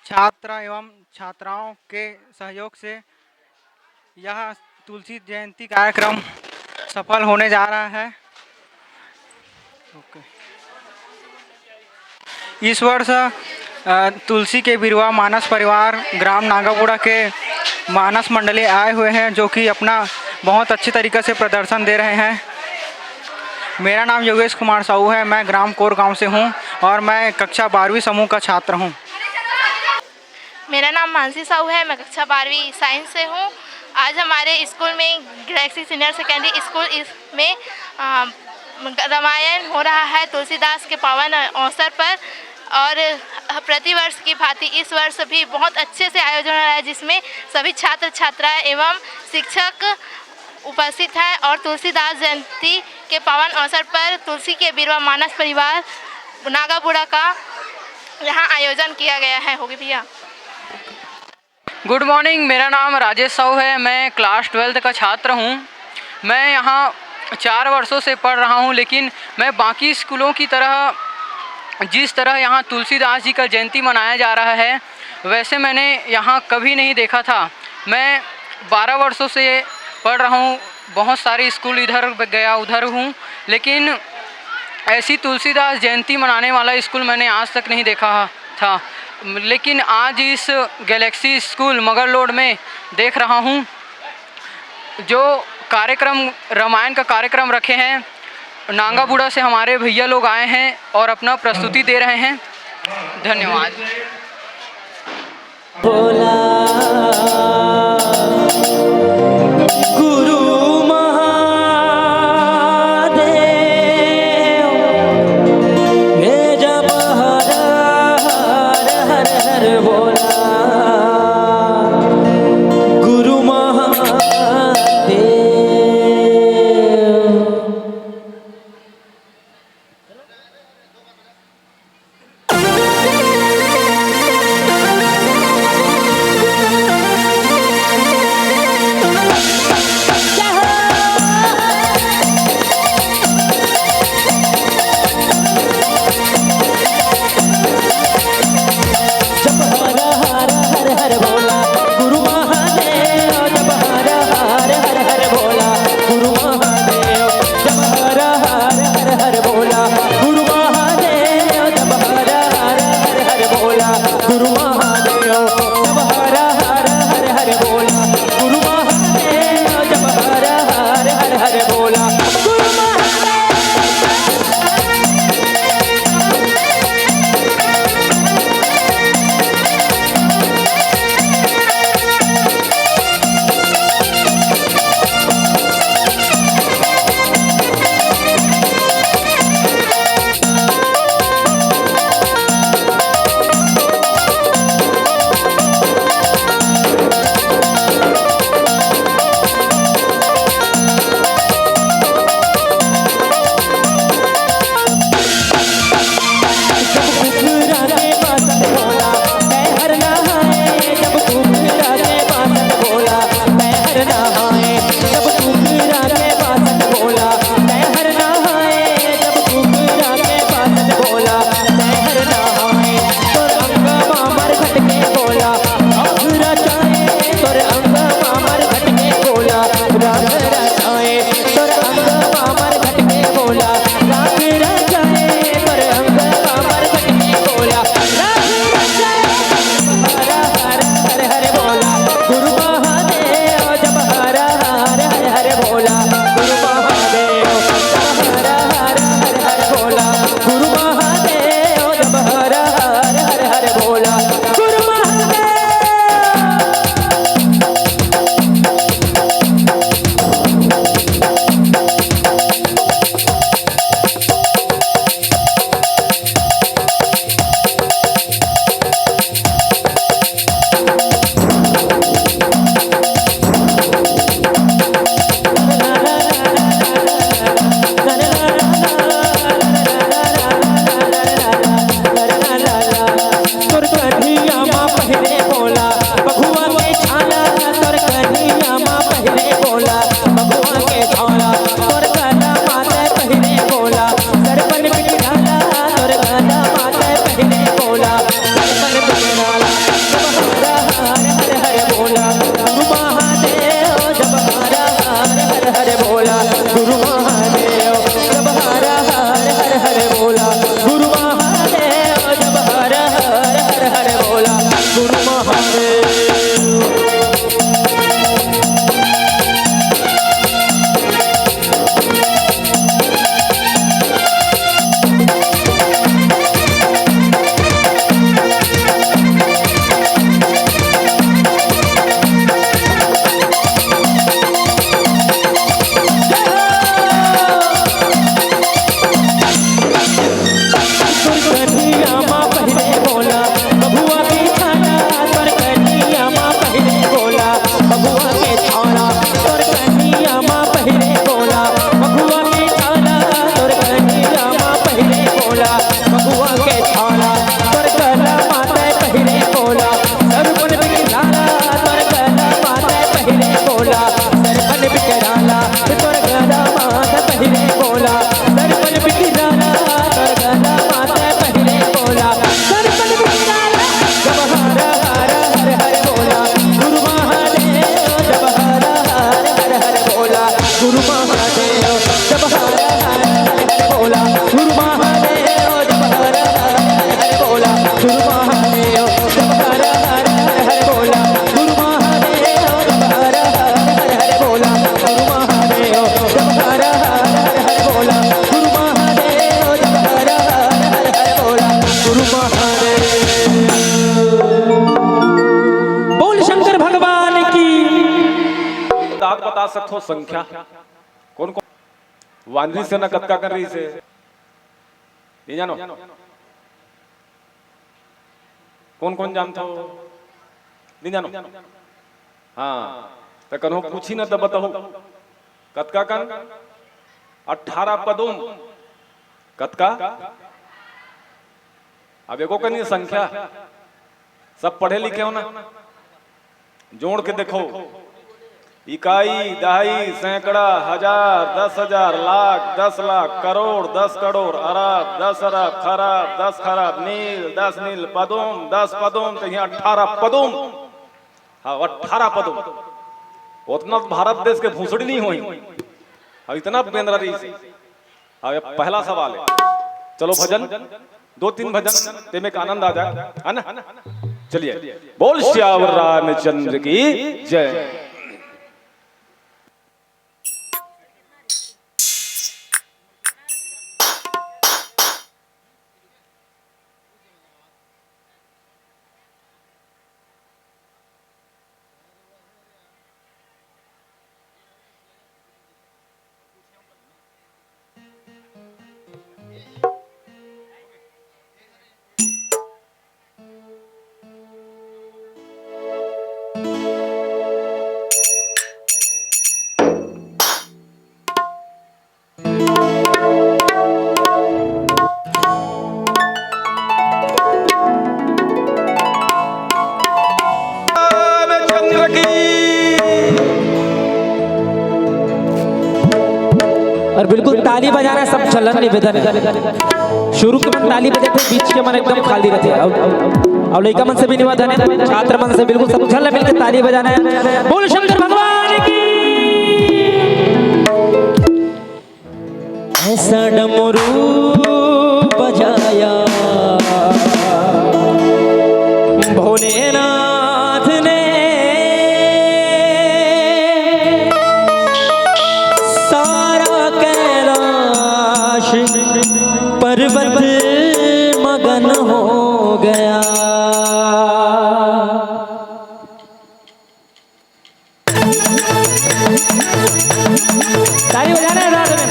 छात्र एवं छात्राओं के सहयोग से यह तुलसी जयंती कार्यक्रम सफल होने जा रहा है। ओके। इस वर्ष, अ, तुलसी के बिरवा मानस परिवार ग्राम नागाबुड़ा के मानस मंडली आए हुए हैं, जो कि अपना बहुत अच्छे तरीके से प्रदर्शन दे रहे हैं। मेरा नाम योगेश कुमार साहू है, मैं ग्राम कोर गांव से हूँ और मैं कक्षा बारहवीं समूह का छात्र हूँ। मेरा नाम मानसी साहू है, मैं कक्षा बारहवीं साइंस से हूँ। आज हमारे स्कूल में, गैलेक्सी सीनियर सेकेंडरी स्कूल, इसमें, अ, रामायण हो रहा है तुलसीदास के पावन अवसर पर, और प्रतिवर्ष की भांति इस वर्ष भी बहुत अच्छे से आयोजन हो रहा है, जिसमें सभी छात्र छात्राएं एवं शिक्षक उपस्थित हैं और तुलसीदास जयंती के पावन अवसर पर तुलसी के बिरवा मानस परिवार नागाबुड़ा का यहाँ आयोजन किया गया है। होगी भैया। गुड मॉर्निंग, मेरा नाम राजेश साहू है। मैं क्लास ट्वेल्थ का छात्र हूँ। मैं यहाँ चार वर्षों से पढ़ रहा हूँ, लेकिन मैं बाकी स्कूलों की तरह, जिस तरह यहाँ तुलसीदास जी का जयंती मनाया जा रहा है, वैसे मैंने यहाँ कभी नहीं देखा था। मैं बारह वर्षों से पढ़ रहा हूँ, बहुत सारे स्कूल इधर गया उधर हूँ, लेकिन ऐसी तुलसीदास जयंती मनाने वाला स्कूल मैंने आज तक नहीं देखा था, लेकिन आज इस गैलेक्सी स्कूल मगर लोड में देख रहा हूँ। जो कार्यक्रम, रामायण का कार्यक्रम रखे हैं, नांगा बूढ़ा से हमारे भैया लोग आए हैं और अपना प्रस्तुति दे रहे हैं। धन्यवाद। भोला गुरु महादेव, हे जप हर हर हर हर भोला गुरु महादेव। बता सकथो संख्या? कोन कोन? वानरी सेना कतका कन रहिसे? नइ जानो? कोन कोन जानथो? नइ जानो? हाँ, त कन्हो पूछही न त बताहू। कतका कन? अठारह पदुम। कतका? अब एको कन ये संख्या, सब पढ़े लिखे हो ना, जोड़ के देखो, इकाई, दहाई, सैकड़ा, हजार, दस हजार, लाख, दस लाख, करोड़, दस करोड़, अरब, दस अरब, खरब, दस खरब, नील, दस नील, पदुम, दस पदुम, त इहाँ अठारह पदुम। हाँ, अठारह पदुम। ओतना भारत देश के भूसड़ी नइ होही। अब इतना बेंदरा रहिसे। अब ये पहला सवाल है। चलो भजन, दो तीन भजन, तेमे का आनंद आ जाए, है ना? चलिए, बोल सियावर रामचंद्र की जय। रामचंद्र की। और बिल्कुल ताली बजाना, सब झल्ला ल निवेदन है। शुरू के मन ताली बजाथे, बीच के मन एकदम खाली रहिथे। अब, अब लइका मन से भी निवेदन है, छात्र मन से बिल्कुल सब झल्ला मिलके ताली बजाना है। बोल शंकर भगवान की। ऐसा डमरू बजाया भोलेनाथ ने, सारा कैलाश पर्वत मगन हो गया। ताली बजाना है साथ में।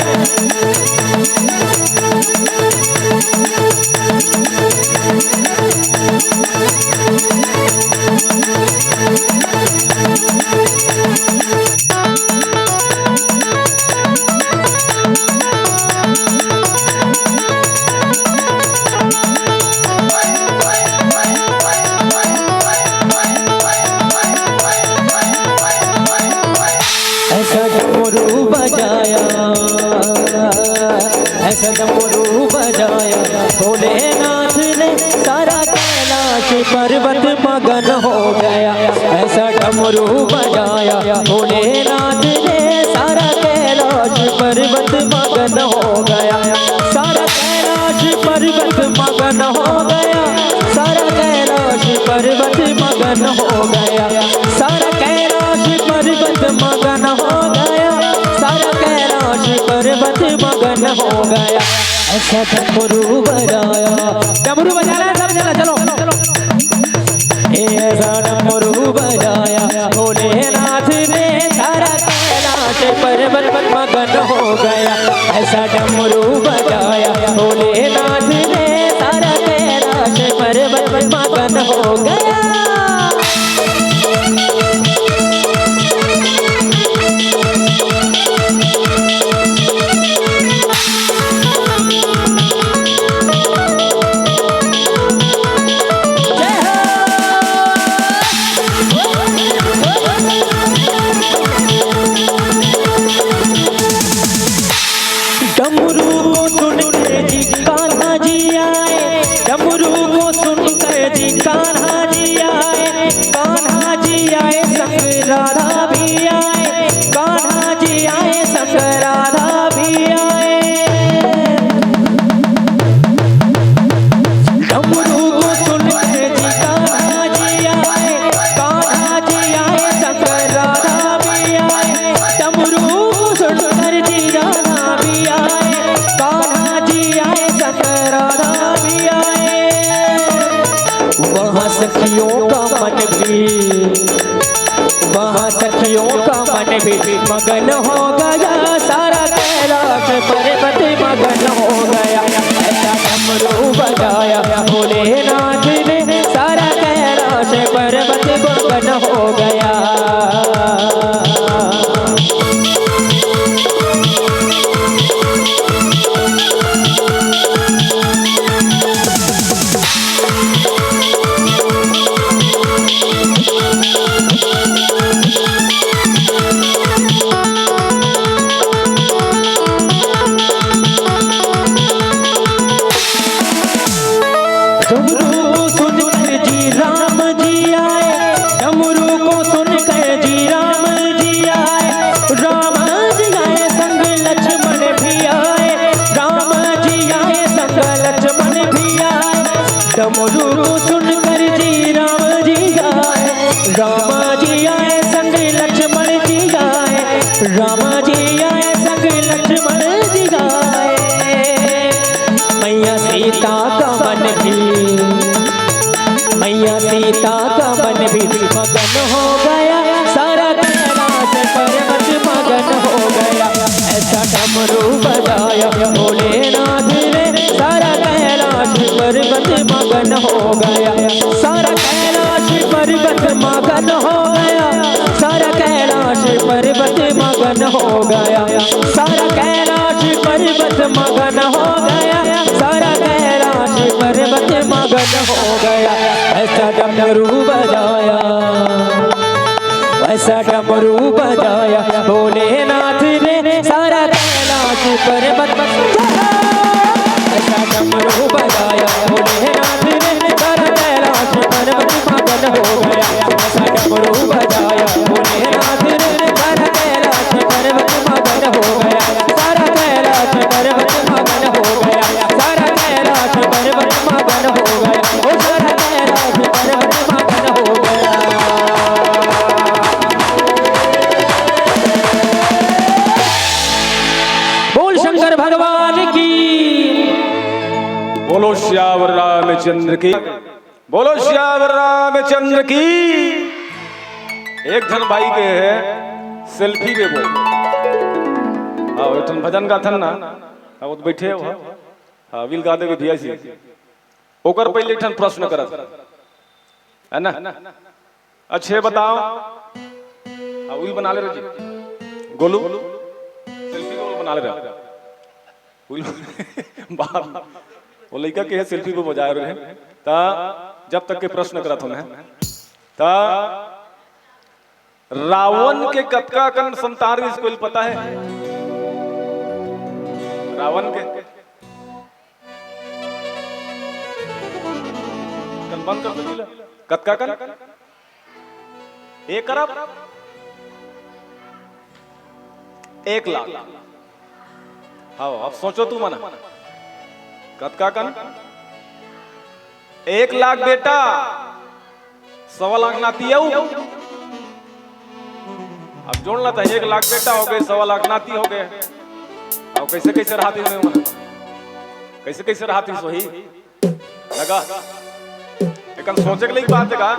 ऐसा डमरू बजाया, ऐसा डमरू बजाया भोलेनाथ ने, सारा कैलाश पर्वत मगन हो गया। ऐसा डमरू बजाया भोलेनाथ ने, सारा कैलाश पर्वत मगन हो गया। सारा कैलाश पर्वत मगन हो गया। सारा कैलाश पर्वत मगन हो गया। सारा कैलाश पर्वत मगन हो गया। सारा कैलाश पर्वत मगन हो गया। ऐसा डमरू बजाया। डमरू बजाना है सब जना, चलो। ऐसा डमरू बजाया भोलेनाथ ने, सारा कैलाश पर्वत मगन हो गया। ऐसा डमरू बजाया भोलेनाथ ने, सारा कैलाश पर्वत मगन हो गया। डमरू को सुन के जी कान्हा जी आए, डमरू को सुन के जी कान्हा जी आए, कान्हा जी आए संग राधा भी आए, कान्हा जी आए संग राधा भी आए। डमरू को सुन के जी कान्हा जी आए, कान्हा जी आए संग राधा भी आए। डमरू को सुन कर जी राधा भी आए, कान्हा जी आए संग राधा भी आए। वहाँ सखियों का मन भी वहाँ सखियों का मन भी मगन हो गया, सारा कैलाश पर्वत मगन हो गया। ऐसा डमरू बजाया भोलेनाथ ने, सारा कैलाश पर्वत मगन हो गया। डमरू सुनकर जी राम जी आए, डमरू को सुनकर जी राम जी आए, राम जी आए संग लक्ष्मण भी आए, राम जी आए संग लक्ष्मण भी आए। डमरू को सुनकर जी राम जी आए, राम जी आए संग लक्ष्मण जी आए, राम जी आए संग लक्ष्मण जी आए। मैया सीता का मन भी, मैया सीता का मन भी मगन हो गया, सारा कैलाश पर्वत मगन हो गया। ऐसा डमरू बजाया भोलेनाथ ने, सारा कैलाश पर्वत मगन हो गया, सारा कैलाश पर्वत मगन हो गया, सारा कैलाश पर्वत मगन हो गया, सारा कैलाश पर्वत मगन हो गया, सारा कैलाश पर्वत मगन हो गया। ऐसा डमरू बजाया, ऐसा डमरू बजाया भोलेनाथ ने, सारा कैलाश पर्वत। ऐसा डमरू बजाया भोलेनाथ ने, सारा कैलाश पर्वत मगन हो गया। ऐसा डमरू बजाया भोलेनाथ ने, सारा कैलाश पर्वत मगन हो गया। सारा कैलाश पर्वत मगन हो गया। सारा कैलाश पर्वत मगन हो गया। ओ सारा कैलाश पर्वत मगन हो गया। बोल शंकर भगवान की। बोलो सियावर रामचंद्र की। बोलो सियावर रामचंद्र की। एक झन भाई के हे सेल्फी बेबो। हाँ, एक ठन भजन गाथन ना। हाँ, वो तो बैठे हो। हाँ, विल गा देबे भैया जी। ओकर पहले एक ठन प्रश्न करत, है ना? अच्छा, ये बताओ। हाँ, वही बना ले रहे जी। गोलू, सेल्फी गोलू बना ले रहे। वही बाप, वो लड़का के सेल्फी को बजाए रहे। ता जब तक के प्रश्न करत हूँ मैं, ता रावण के कतका कन संतान रहिस, कोई पता है? रावण के कन बंद कर दो जी ला। कतका कन? एक अरब? एक लाख। हाँ, अब सोचो तू मना। कतका कन? एक लाख बेटा, सवा लाख नाती अउ। अब जोड़ ला त एक लाख बेटा हो गए, सवा लाख नाती हो गए। अब कैसे कैसे रहती हूँ मैं? कैसे कैसे रहती सोही? लगा। एकन सोचे के लिए बात है का?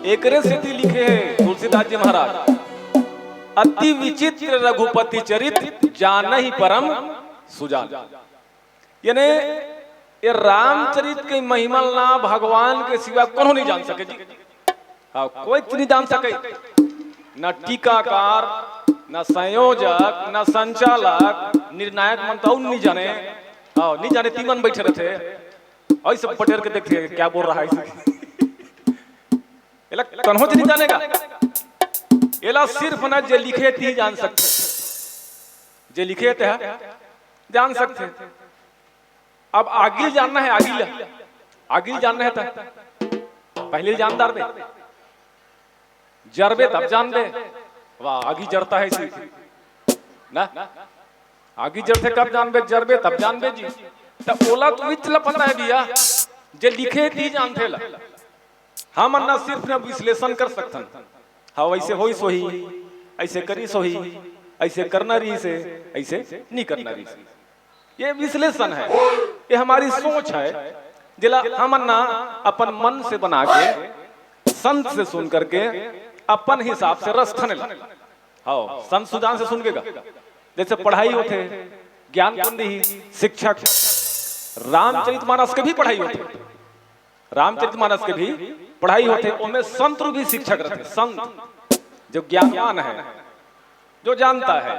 एकरे सेती लिखे हैं तुलसीदास जी महाराज, "अति विचित्र रघुपति चरित, जानहि परम सुजान।" यानी ये रामचरित के महिमा ला भगवान के सिवा कोनो नहीं जान सके जी। हाँ, कोई नहीं जान सके, न टीकाकार, न संयोजक, न संचालक, निर्णायक मन तो नहीं जाने। हाँ, नहीं जाने, तीमन बैठे रहते। और सब पटेर के देखते हैं, क्या बोल रहा है इसे। एला कन्हो नहीं जानेगा। एला सिर्फ ना जे लिखे ती जान सकते, जे लिखे ते हैं, जान सकते। अब आगिल जानना है, आगिल, आगिल जानना है तो पहले जानदार बे, जरबे तब जानबे। वाह, आगी जरता है इसी ना, आगी जरते कब जानबे? जरबे तब जानबे जी। तो ओला तो विच ला पता है भैया, जे लिखे ती जानते ला। हमन ना सिर्फ ना विश्लेषण कर सकथन, हाँ, वैसे होई सोही, ऐसे करी सोही, ऐसे करना रही से, ऐसे नहीं करना रही से। ये विश्लेषण है, ये हमारी सोच है, जेला हमन ना अपन मन से बना के, संत से सुन करके, अपन हिसाब से रस खने ला। हाँ, संत सुजान से सुन के गा। जैसे पढ़ाई होथे, ज्ञान कोन दिही? शिक्षक। रामचरितमानस के भी पढ़ाई होथे, रामचरितमानस के भी पढ़ाई होथे, ओमे संत रूपी शिक्षक रथे। संत जो ज्ञानवान है, जो जानता है,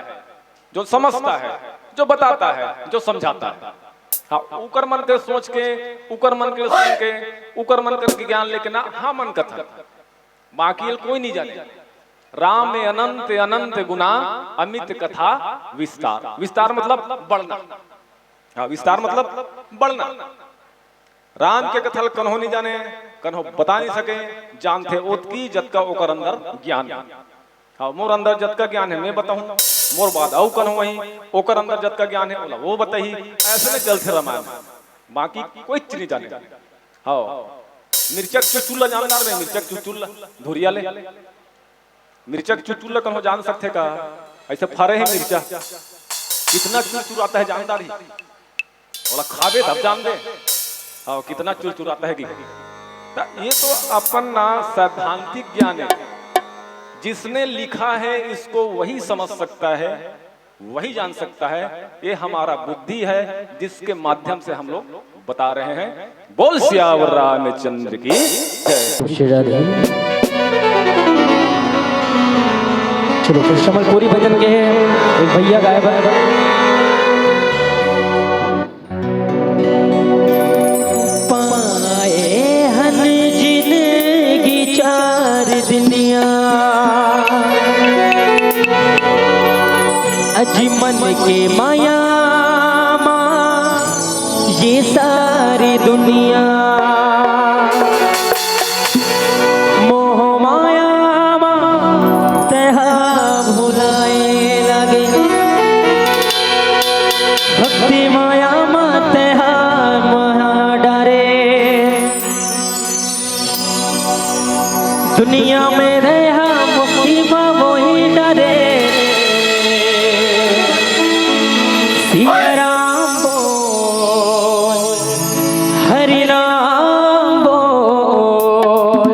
जो समझता है, जो बताता है, जो समझाता है। हाँ, उकर मन के सोच के, उकर मन के सुन के, उकर मन के ज्ञान लेके ना, हाँ मन कथा, बाकी ल कोई नहीं जाने। राम में अनंत अनंत गुना, अमित कथा विस्तार। विस्तार मतलब बढ़ना। हाँ, विस्तार मतलब बढ़ना। राम के कथा ल कन्हो नहीं जाने, कन्हो बता नहीं सके, जानथे ओतकी जतका ओकर अंदर ज्ञान है। हाँ, मोर अंदर जतका ज्ञान है, मैं बताहूँ, मोर बाद अउ कन्हो वही, ओकर अंदर जतका ज्ञान है, ओला वो बताही। ऐसे में चलथे रामायण, बाकी कोई चीज नहीं जाने। हाँ, मिर्चा के चुचुल ला जानदार में, मिर्चा के चुचुल ला, धुरिया ले। मिर्चा के चुचुल ला कन्हो जान सकथे का? ऐसे फरे हे मिर्चा, कितना चुरचुराता है, जानदार ही। ओला खाबे तब जानबे, हाँ, कितना चुरचुराता है कि। त ये तो अपन ना सैद्धांतिक ज्ञान है, जिसने लिखा है इसको वही समझ सकता है, वही जान सकता है। ये हमारा बुद्धि है, जिसके माध्यम से हम लोग बता रहे हैं। बोल सियावर रामचंद्र की जय। श्री राधे। चलो, फिर श्रमण पूरी भजन के एक भैया गाए बर। पाए हन जिनगी चार दुनिया, अजी मन के माया मा ये सारी दुनिया, मोह माया मा तेहा भुलाए लगे, भक्ति माया मा तेहा मोहा डारे। दुनिया में रहा मुक्ति मा मोही डरे। सिया राम बोल, हरि राम बोल,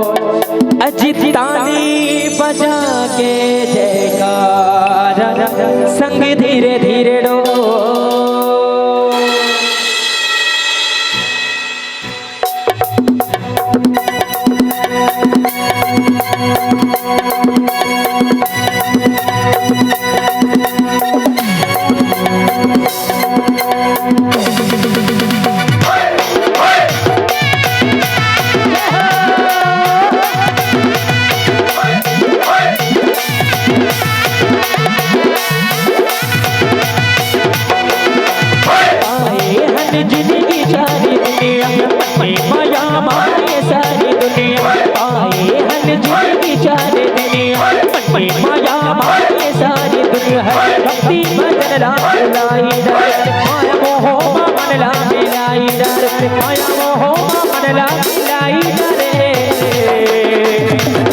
अजी ताली बजा के जयकारा, संग धीरे धीरे डोल। आए हन जिनगी चारी दुनिया, मन में माया मारे सारी दुनिया। आए हन जिनगी चारी दुनिया, मन में माया मारे सारी दुनिया। भक्ति भजन ला लाई डर, माया मोह मा मन ला मिलाई डर, माया मोह मा मन ला मिलाई डर।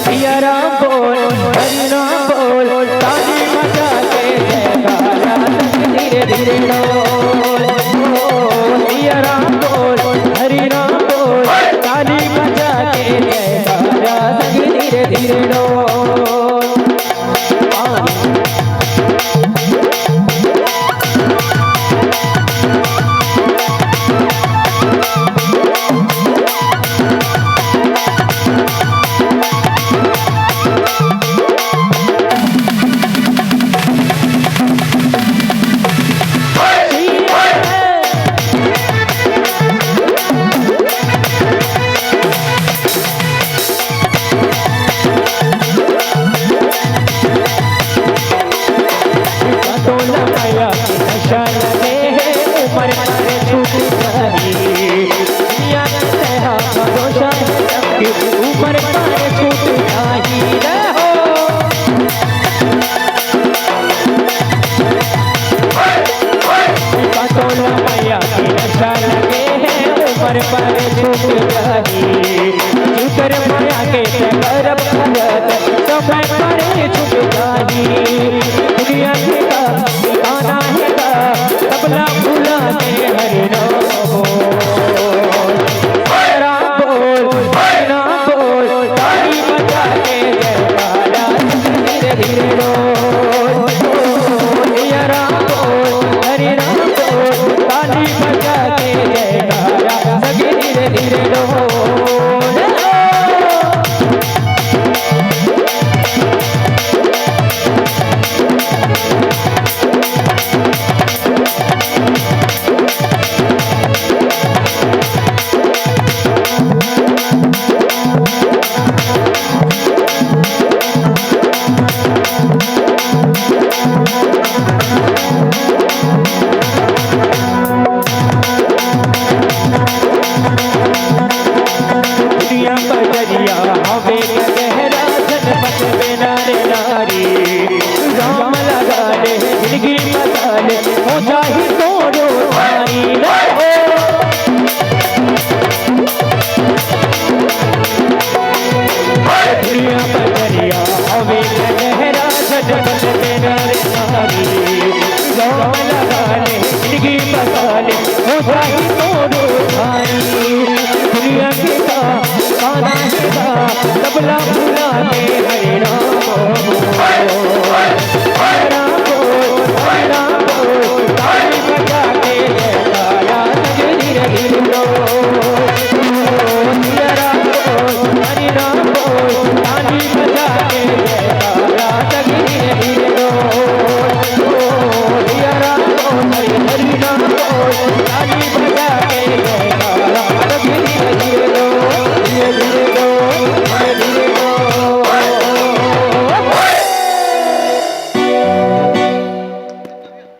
सिया राम बोल, हरि राम बोल, ताली बजा के जयकारा, धीरे धीरे डोल। ओ सिया राम बोल, हरि राम बोल, ताली बजा के जयकारा, धीरे धीरे डोल। उमर पर छूट जाही रहो। पटोला मैया के नशा लगे है, उमर पर छूट जाही। जिकर माया के ते करब करत, समय पर छूट जाही। दुनिया के का ठिकाना है का, तबला भुला के हरि नाम बोल। हरि नाम बोल, हरि नाम बोल, ताली बजा के जयकारा। दरिया हवे गहरा, जनमत में नारे नारी। राम लगा ले, जिंदगी बचा ले, हो जाही तोरो भारी। दुनिया बदरिया हवे गहरा, जनमत में नारे नारी। राम लगा ले, जिंदगी बचा ले, हो जाही तोरो भारी। दुनिया के का, काना है का, तबला भुला के हरे राम बोल, हरे राम बोल, हरे राम बोल, ताली बजा के जयकारा जग धीरे धीरे बोल। हरे राम बोल, हरे राम बोल, ताली बजा के जयकारा जग धीरे धीरे बोल।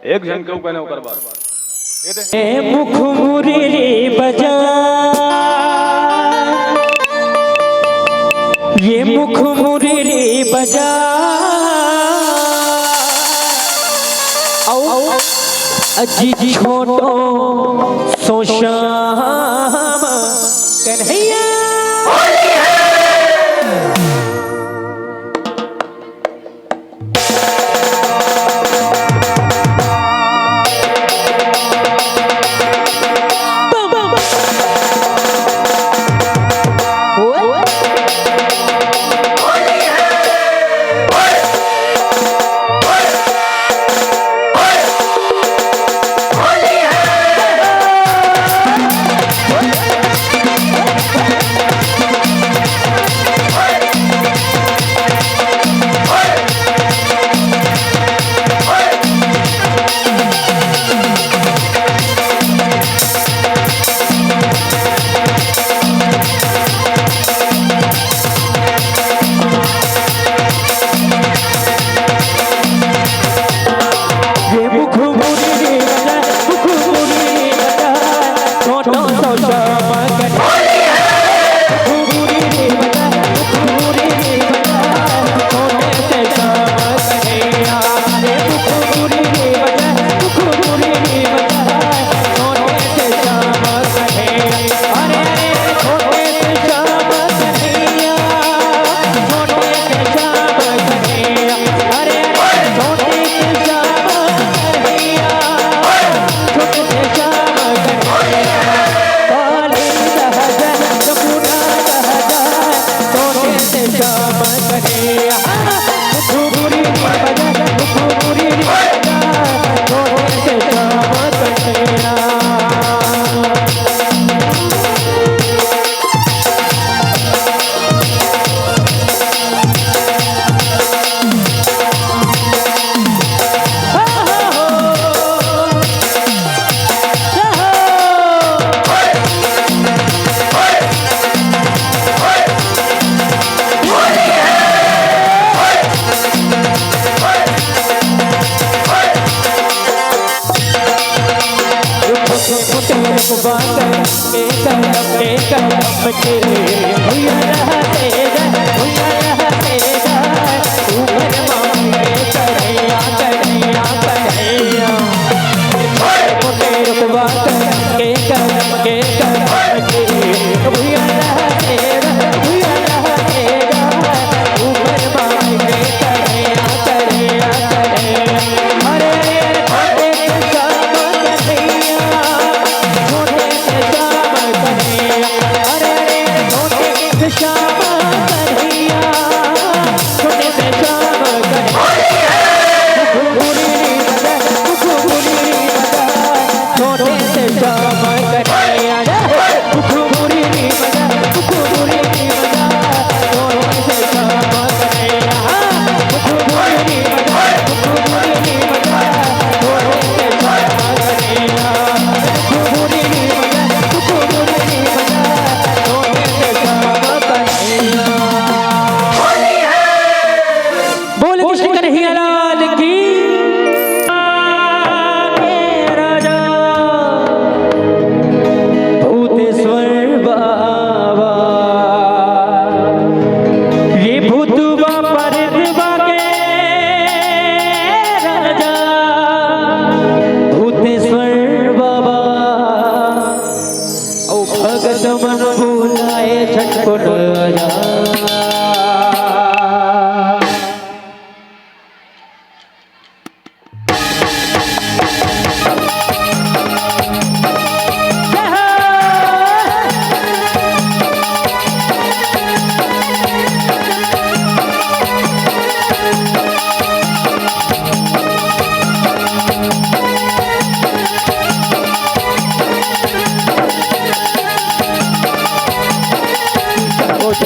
एक झन के ऊपर ने ओकर बाद। ये दे। ए मुख मुरली बजा, ये मुख मुरली बजा, आओ अजी छोटो सो श्याम कन्हैया।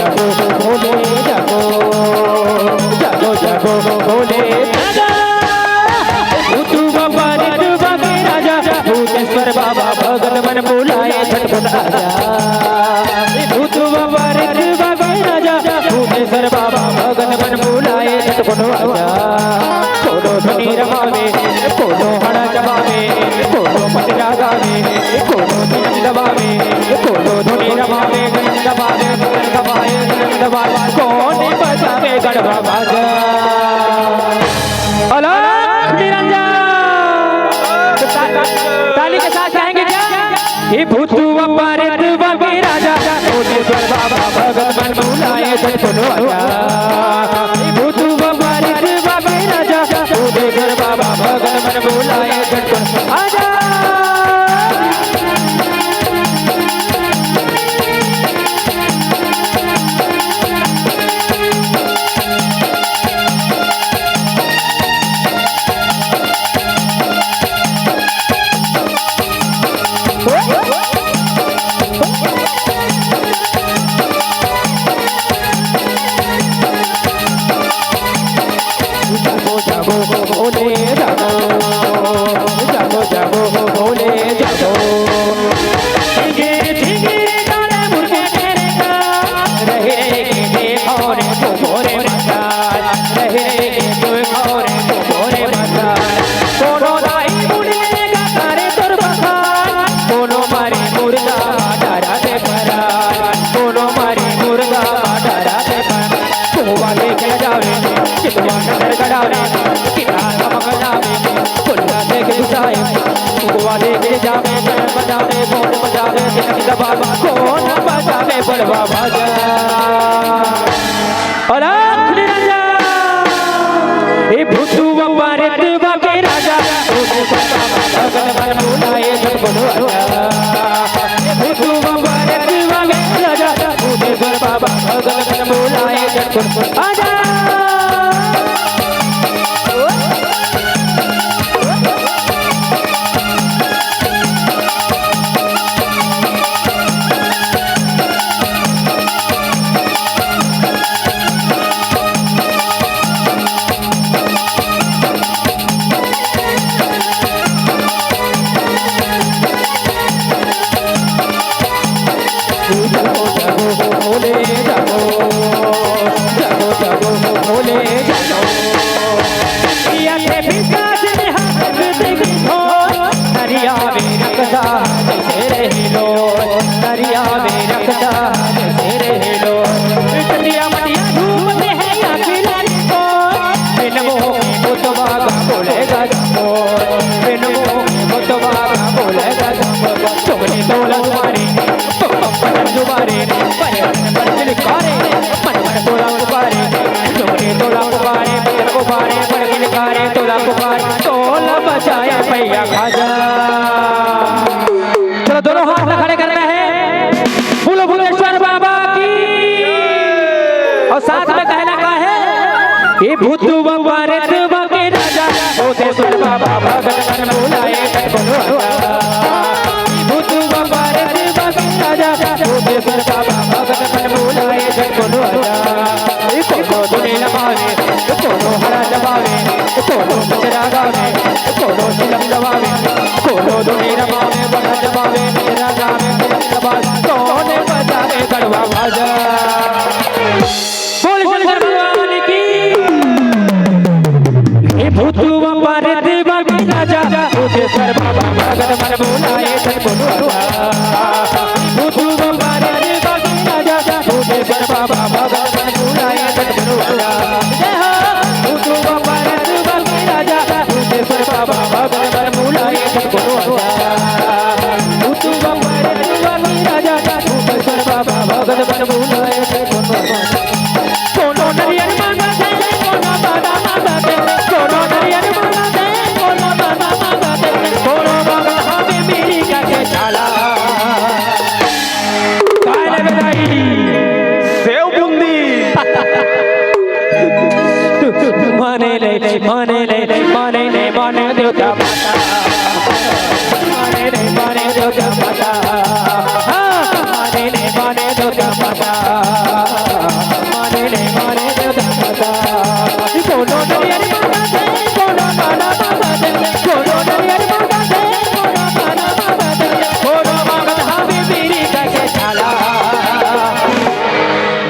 जागो, भोले जागो, जागो, जागो, भोले जागो। भूतू बाबा रे तू बाबे राजा, भूतेश्वर बाबा भगत मन बुलाए झटपट आजा। भूतू बाबा रे तू बाबे राजा, भूतेश्वर बाबा भगत मन बुलाए झटपट आजा। कोनो धुनी रमावे, कोनो हड़ा जमावे, कोनो पटरा गावे, कोनो धुनी दबावे, कोनो धुनी रमावे, गन दबावे, गन दबावे, गन दबावे, कौन बजावे गढ़वा बाजा? अलख निरंजन। तो ता-, ताली के साथ गाएंगे क्या? हे भूतू बाबा रे तू बाबे राजा, भूतेश्वर बाबा भगत मन बुलाए झटपट आजा। हे भूतू बाबा रे तू बाबे राजा, भूतेश्वर बाबा भगत मन बुलाए झटपट आजा। जागो, जागो, भोले जागो, जागो, जागो, भोले जागो। झिंगे, झिंगे, काले मुर्गे तेरे का, रहे रे के देखो रे को भोरे मसाज, रहे रे के देखो रे को भोरे मसाज। कोनो दाई मुड़ी लेगा तारे तोर बखान, कोनो मारी मुर्गा डरा दे परान, कोनो मारी मुर्गा डरा दे परान। कुआ लेके जावे, चितवा नजर गड़ावे, किनारा मगलावे, कोल्ला लेके घुसाए। कुआ लेके जावे, नर बजावे, गोंड बजावे, तिनक दबावे, कौन बजावे बड़वा बाजा? अलख निरंजन। हे भूतू बाबा रे तू बाबे राजा, भूतू बाबा भगत मन बुलाए झटपट आजा। भूतू बाबा रे तू बाबे राजा, भूतेश्वर बाबा भगत मन बुलाए झटपट आजा। जागो, जागो, भोले जागो, जागो, जागो, भोले जागो। या के विकास में हाथ देखो, दरिया में रखदा जैसे रहे लो, दरिया में रखदा जैसे रहे लो। चंदिया मटिया धूप में है या खिलाड़ी को, बिन मोह के मोतवा का बोलेगा जम्बो, बिन मोह के मोतवा का बोलेगा जम्बो। चुगली तोला तुम्हारी पटन जुबारे, पटन पटन लिखारे, पटन तोला पुकारे, चुगली तोला पुकारे, पटन पुकारे, पटन लिखारे, तोला पुकारे, तोला बजाए भैया खाजा। चलो, दोनों हाथ खड़े करना है। बोलो भूतेश्वर बाबा की। और साथ में कहना का है, ये भूतू बाबा रे तू बाबे राजा, भूतेश्वर बाबा भगत मन बुलाए झटपट आजा। भूतू बाबा रे तू बाबे राजा, भूतेश्वर बाबा भगत मन बुलाए झटपट आजा। ये कोनो धुनी रमावे, ये कोनो हरा जमावे, ये कोनो कचरा गावे, ये कोनो चिलम गवावे, कोनो धुनी रमावे, बड़ा जमावे, मेरा गावे, मेरा गवावे, कौन बजावे गढ़वा बाजा? बोल शंकर भगवान की। हे भूतू बाबा रे देवा के राजा, भूतेश्वर बाबा भगत मन बुलाए झटपट आजा। भूतू बाबा रे देवा के राजा, भूतेश्वर बाबा भगत मन बुलाए झटपट आजा। जय हो। भूतू बाबा रे देवा के राजा, भूतेश्वर बाबा भगत मन बुलाए झटपट आजा। भूतू बाबा रे देवा के राजा, भूतेश्वर बाबा भगत मन बुलाए झटपट आजा। कोनो नरियर मांगत हे, कोनो बादा मांगत हे, कोनो नरियर मांगत हे, कोनो बादा मांगत हे, कोनो मांगत हवे मेरी का के चाला। काय लेबे दाई? सेव बूंदी। माने ले, माने ले, माने ले, माने देवता माता। माने ले, माने देवता माता। हाँ, माने ले, माने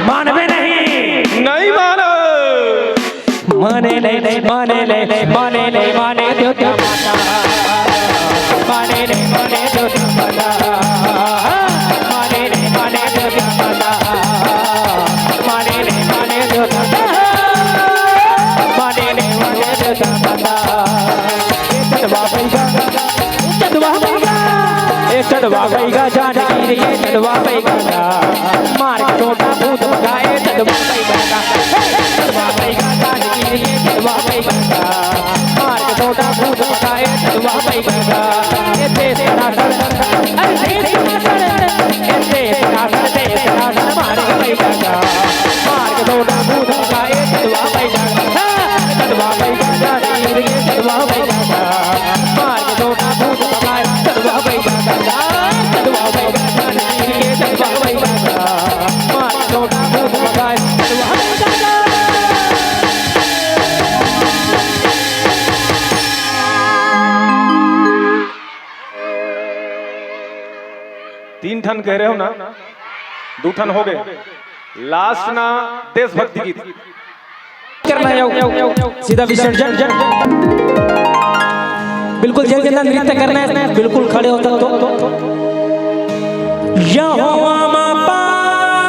मानबे नहीं। नहीं मानो। माने ले, माने ले, माने ले, माने देवता माता। माने ले, माने देवता माता। माने ले, माने देवता माता। माने ले, माने देवता माता। माने ले, माने देवता माता। ए चढ़वा बैगा, ए चढ़वा बैगा, ए चढ़वा बैगा, जानकी रे, ए चढ़वा बैगा। मार के छोटा भूत भगाए, चढ़वा बैगा। चढ़वा बैगा, जानकी रे, चढ़वा बैगा। मार के छोटा भूत भगाए, चढ़वा बैगा। ए देश का राशन, अरे देश का राशन, ए देश का राशन, देश का राशन, मार के बैगा। मार के छोटा भूत भगाए, चढ़वा बैगा। चढ़वा बैगा, जानकी रे, चढ़वा बैगा। मार के छोटा भूत भगाए, चढ़वा बैगा। चढ़वा बैगा, जानकी रे, चढ़वा बैगा। मार के छोटा भूत भगाए, चढ़वा बैगा। तीन ठन कह रहे हो ना, दू ठन हो गए। लास्ट ना देशभक्ति गीत। करना है, सीधा विसर्जन। बिल्कुल जय जयकार नृत्य करना है, बिल्कुल खड़े हो तक तो। यहोवा मा पान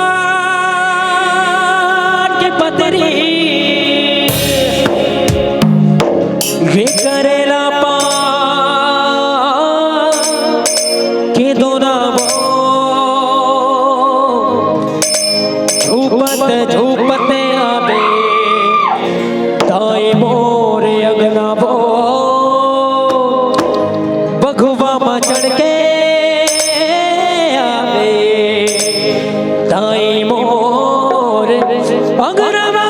के पतरी ये करेला पान के दोना वो झूपत झूपत आवे दाई मोर अंगना वो बघवा मा चढ़ के आवे दाई मोर अंगना।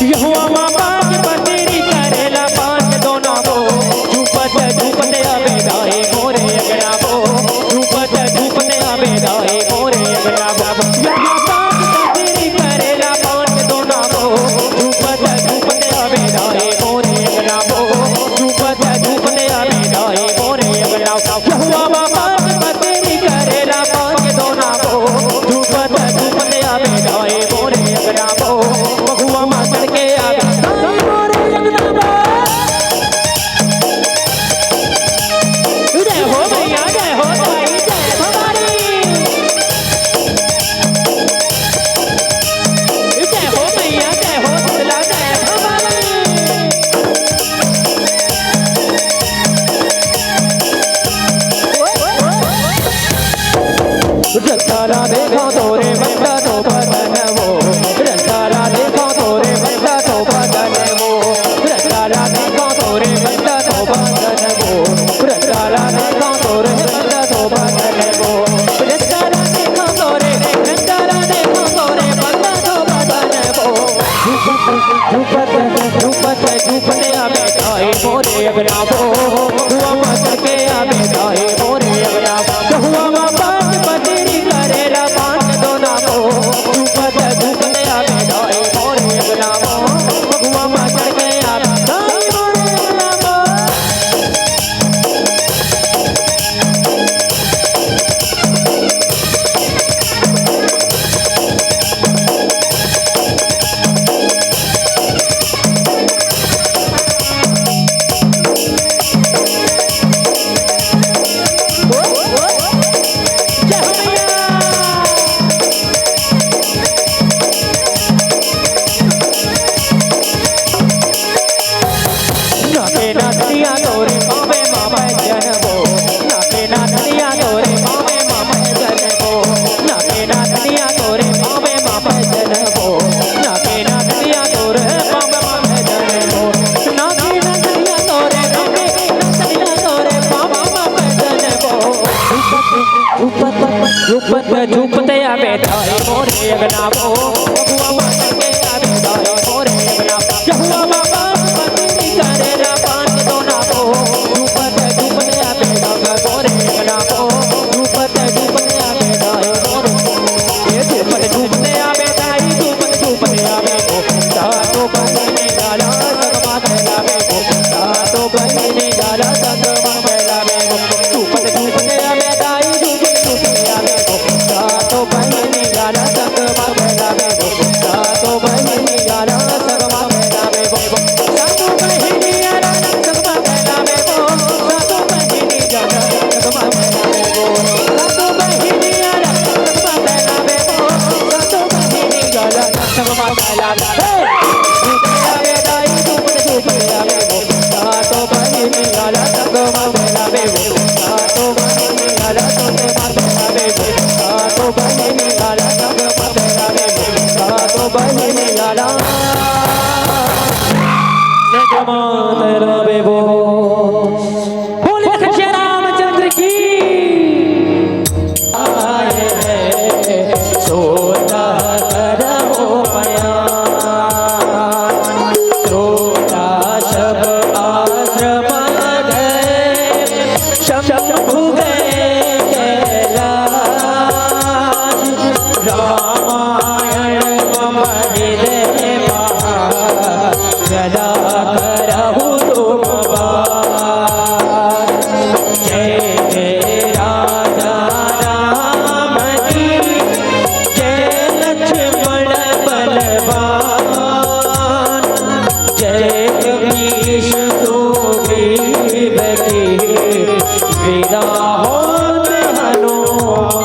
यहोवा मा पान के पतरी करेला पान के दोना वो झूपत झूपत आवे दाई मोरे अंगना वो झूपत झूपत आवे दाई मोरे अंगना वो। यहोवा पान के पतरी करेला पान के दोना वो झूपत झूपत आवे दाई मोरे अंगना वो झूपत झूपत आवे दाई मोरे अंगना वो। यहोवा मा पान के पतरी करेला पान के दोना वो झूपत झूपत आवे दाई मोरे अंगना वो। बघवा मा चढ़ के आवे दाई मोरे अंगना वो। जय हो भैया, जय हो भाई, जय भवानी। जय हो भैया, जय हो शीतला, जय भवानी। रंगाला देखा तोरे बंदा तो बदन वो, रंगाला देखा तोरे बंदा तो बदन वो, रंगाला देखा तोरे बंदा तो बदन वो, रंगाला देखा तोरे बंदा तो बदन वो, रंगाला देखा तोरे, रंगाला देखा तोरे बंदा तो बदन वो। झूपत, झूपत, झूपत आवे दाई मोरे अंगना वो, हुआ मचल के आवे दाई मोरे अंगना वो, हुआ मा पान पतरी करेला पान दोना वो, झूपत, झूपत आवे दाई मोरे अंगना वो, हुआ मचल के आवे दाई मोरे अंगना वो। झूपत झूपत आवे धाय मोरे अंगना वो, बबुआ मानन के आवे धाय मोरे अंगना। जहुआ बाबा पत्नी करे ना पान दोना वो, झूपत झूपत आवे धाय मोरे अंगना वो, झूपत झूपत आवे धाय मोरे। ये झूपत झूपत आवे धाय, झूपत झूपत आवे वो, सातो बहिनी गाला संगमा खेलावे वो, सातो बहिनी गाला संगमा खेलावे वो। झूपत झूपत आवे धाय, झूपत झूपत आवे वो, सातो बहिनी गाला संगमा खेलावे वो, सातो बहिनी गाला संगमा खेलावे वो, सातो बहिनी गाला संगमा खेलावे वो, सातो बहिनी गाला संगमा खेलावे वो, सातो बहिनी गाला संगमा खेलावे वो, सातो बहिनी गाला संगमा खेलावे। हे! झूपत आवे धाय, झूपत झूपत आवे वो, सातो बहिनी गाला संगमा खेलावे वो, सातो बहिनी गाला संगमा खेलावे वो, सातो बहिनी गाला संगमा खेलावे वो, सातो बहिनी गाला संगमा खेलावे वो। बोले लखन श्री रामचंद्र की। आए हैं सोता करहो बयान। श्रोता सब आश्रम गए, शंभु गए कैलाश। रामायण मम हृदय महा, सदा करहु तुम वास। जय जय राजा राम की, जय लक्ष्मण बलवान, जय कपीश सुग्रीव की, विराहोत हनुमान।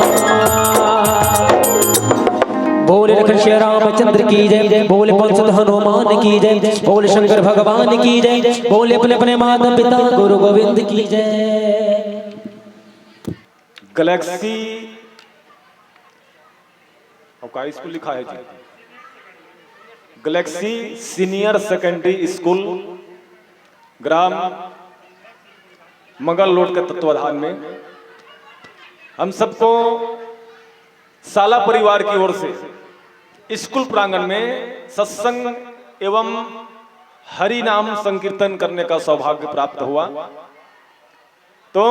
बोले लखन श्री रामचंद्र की जय, बोले पवन सुत हनुमान की जय, बोले शंकर भगवान की जय, बोले अपने अपने माता पिता गुरु गोविंद की जय। गैलेक्सी, और का स्कूल लिखा है जी? गैलेक्सी सीनियर सेकेंडरी स्कूल, ग्राम मंगल रोड के तत्वाधान में हम सबको साला परिवार की ओर से स्कूल प्रांगण में सत्संग एवं हरि नाम संकीर्तन करने का सौभाग्य प्राप्त हुआ। तो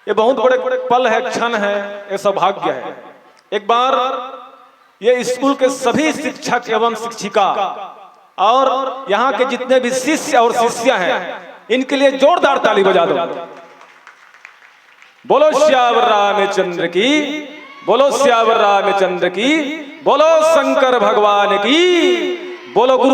ये बहुत बड़े पल है, क्षण है, ये सौभाग्य है। एक बार ये स्कूल के सभी शिक्षक एवं शिक्षिका और यहाँ के जितने भी शिष्य और शिष्या हैं, इनके लिए जोरदार ताली बजा दो। बोलो सियावर रामचंद्र की, बोलो सियावर रामचंद्र की, बोलो शंकर भगवान की, बोलो गुरु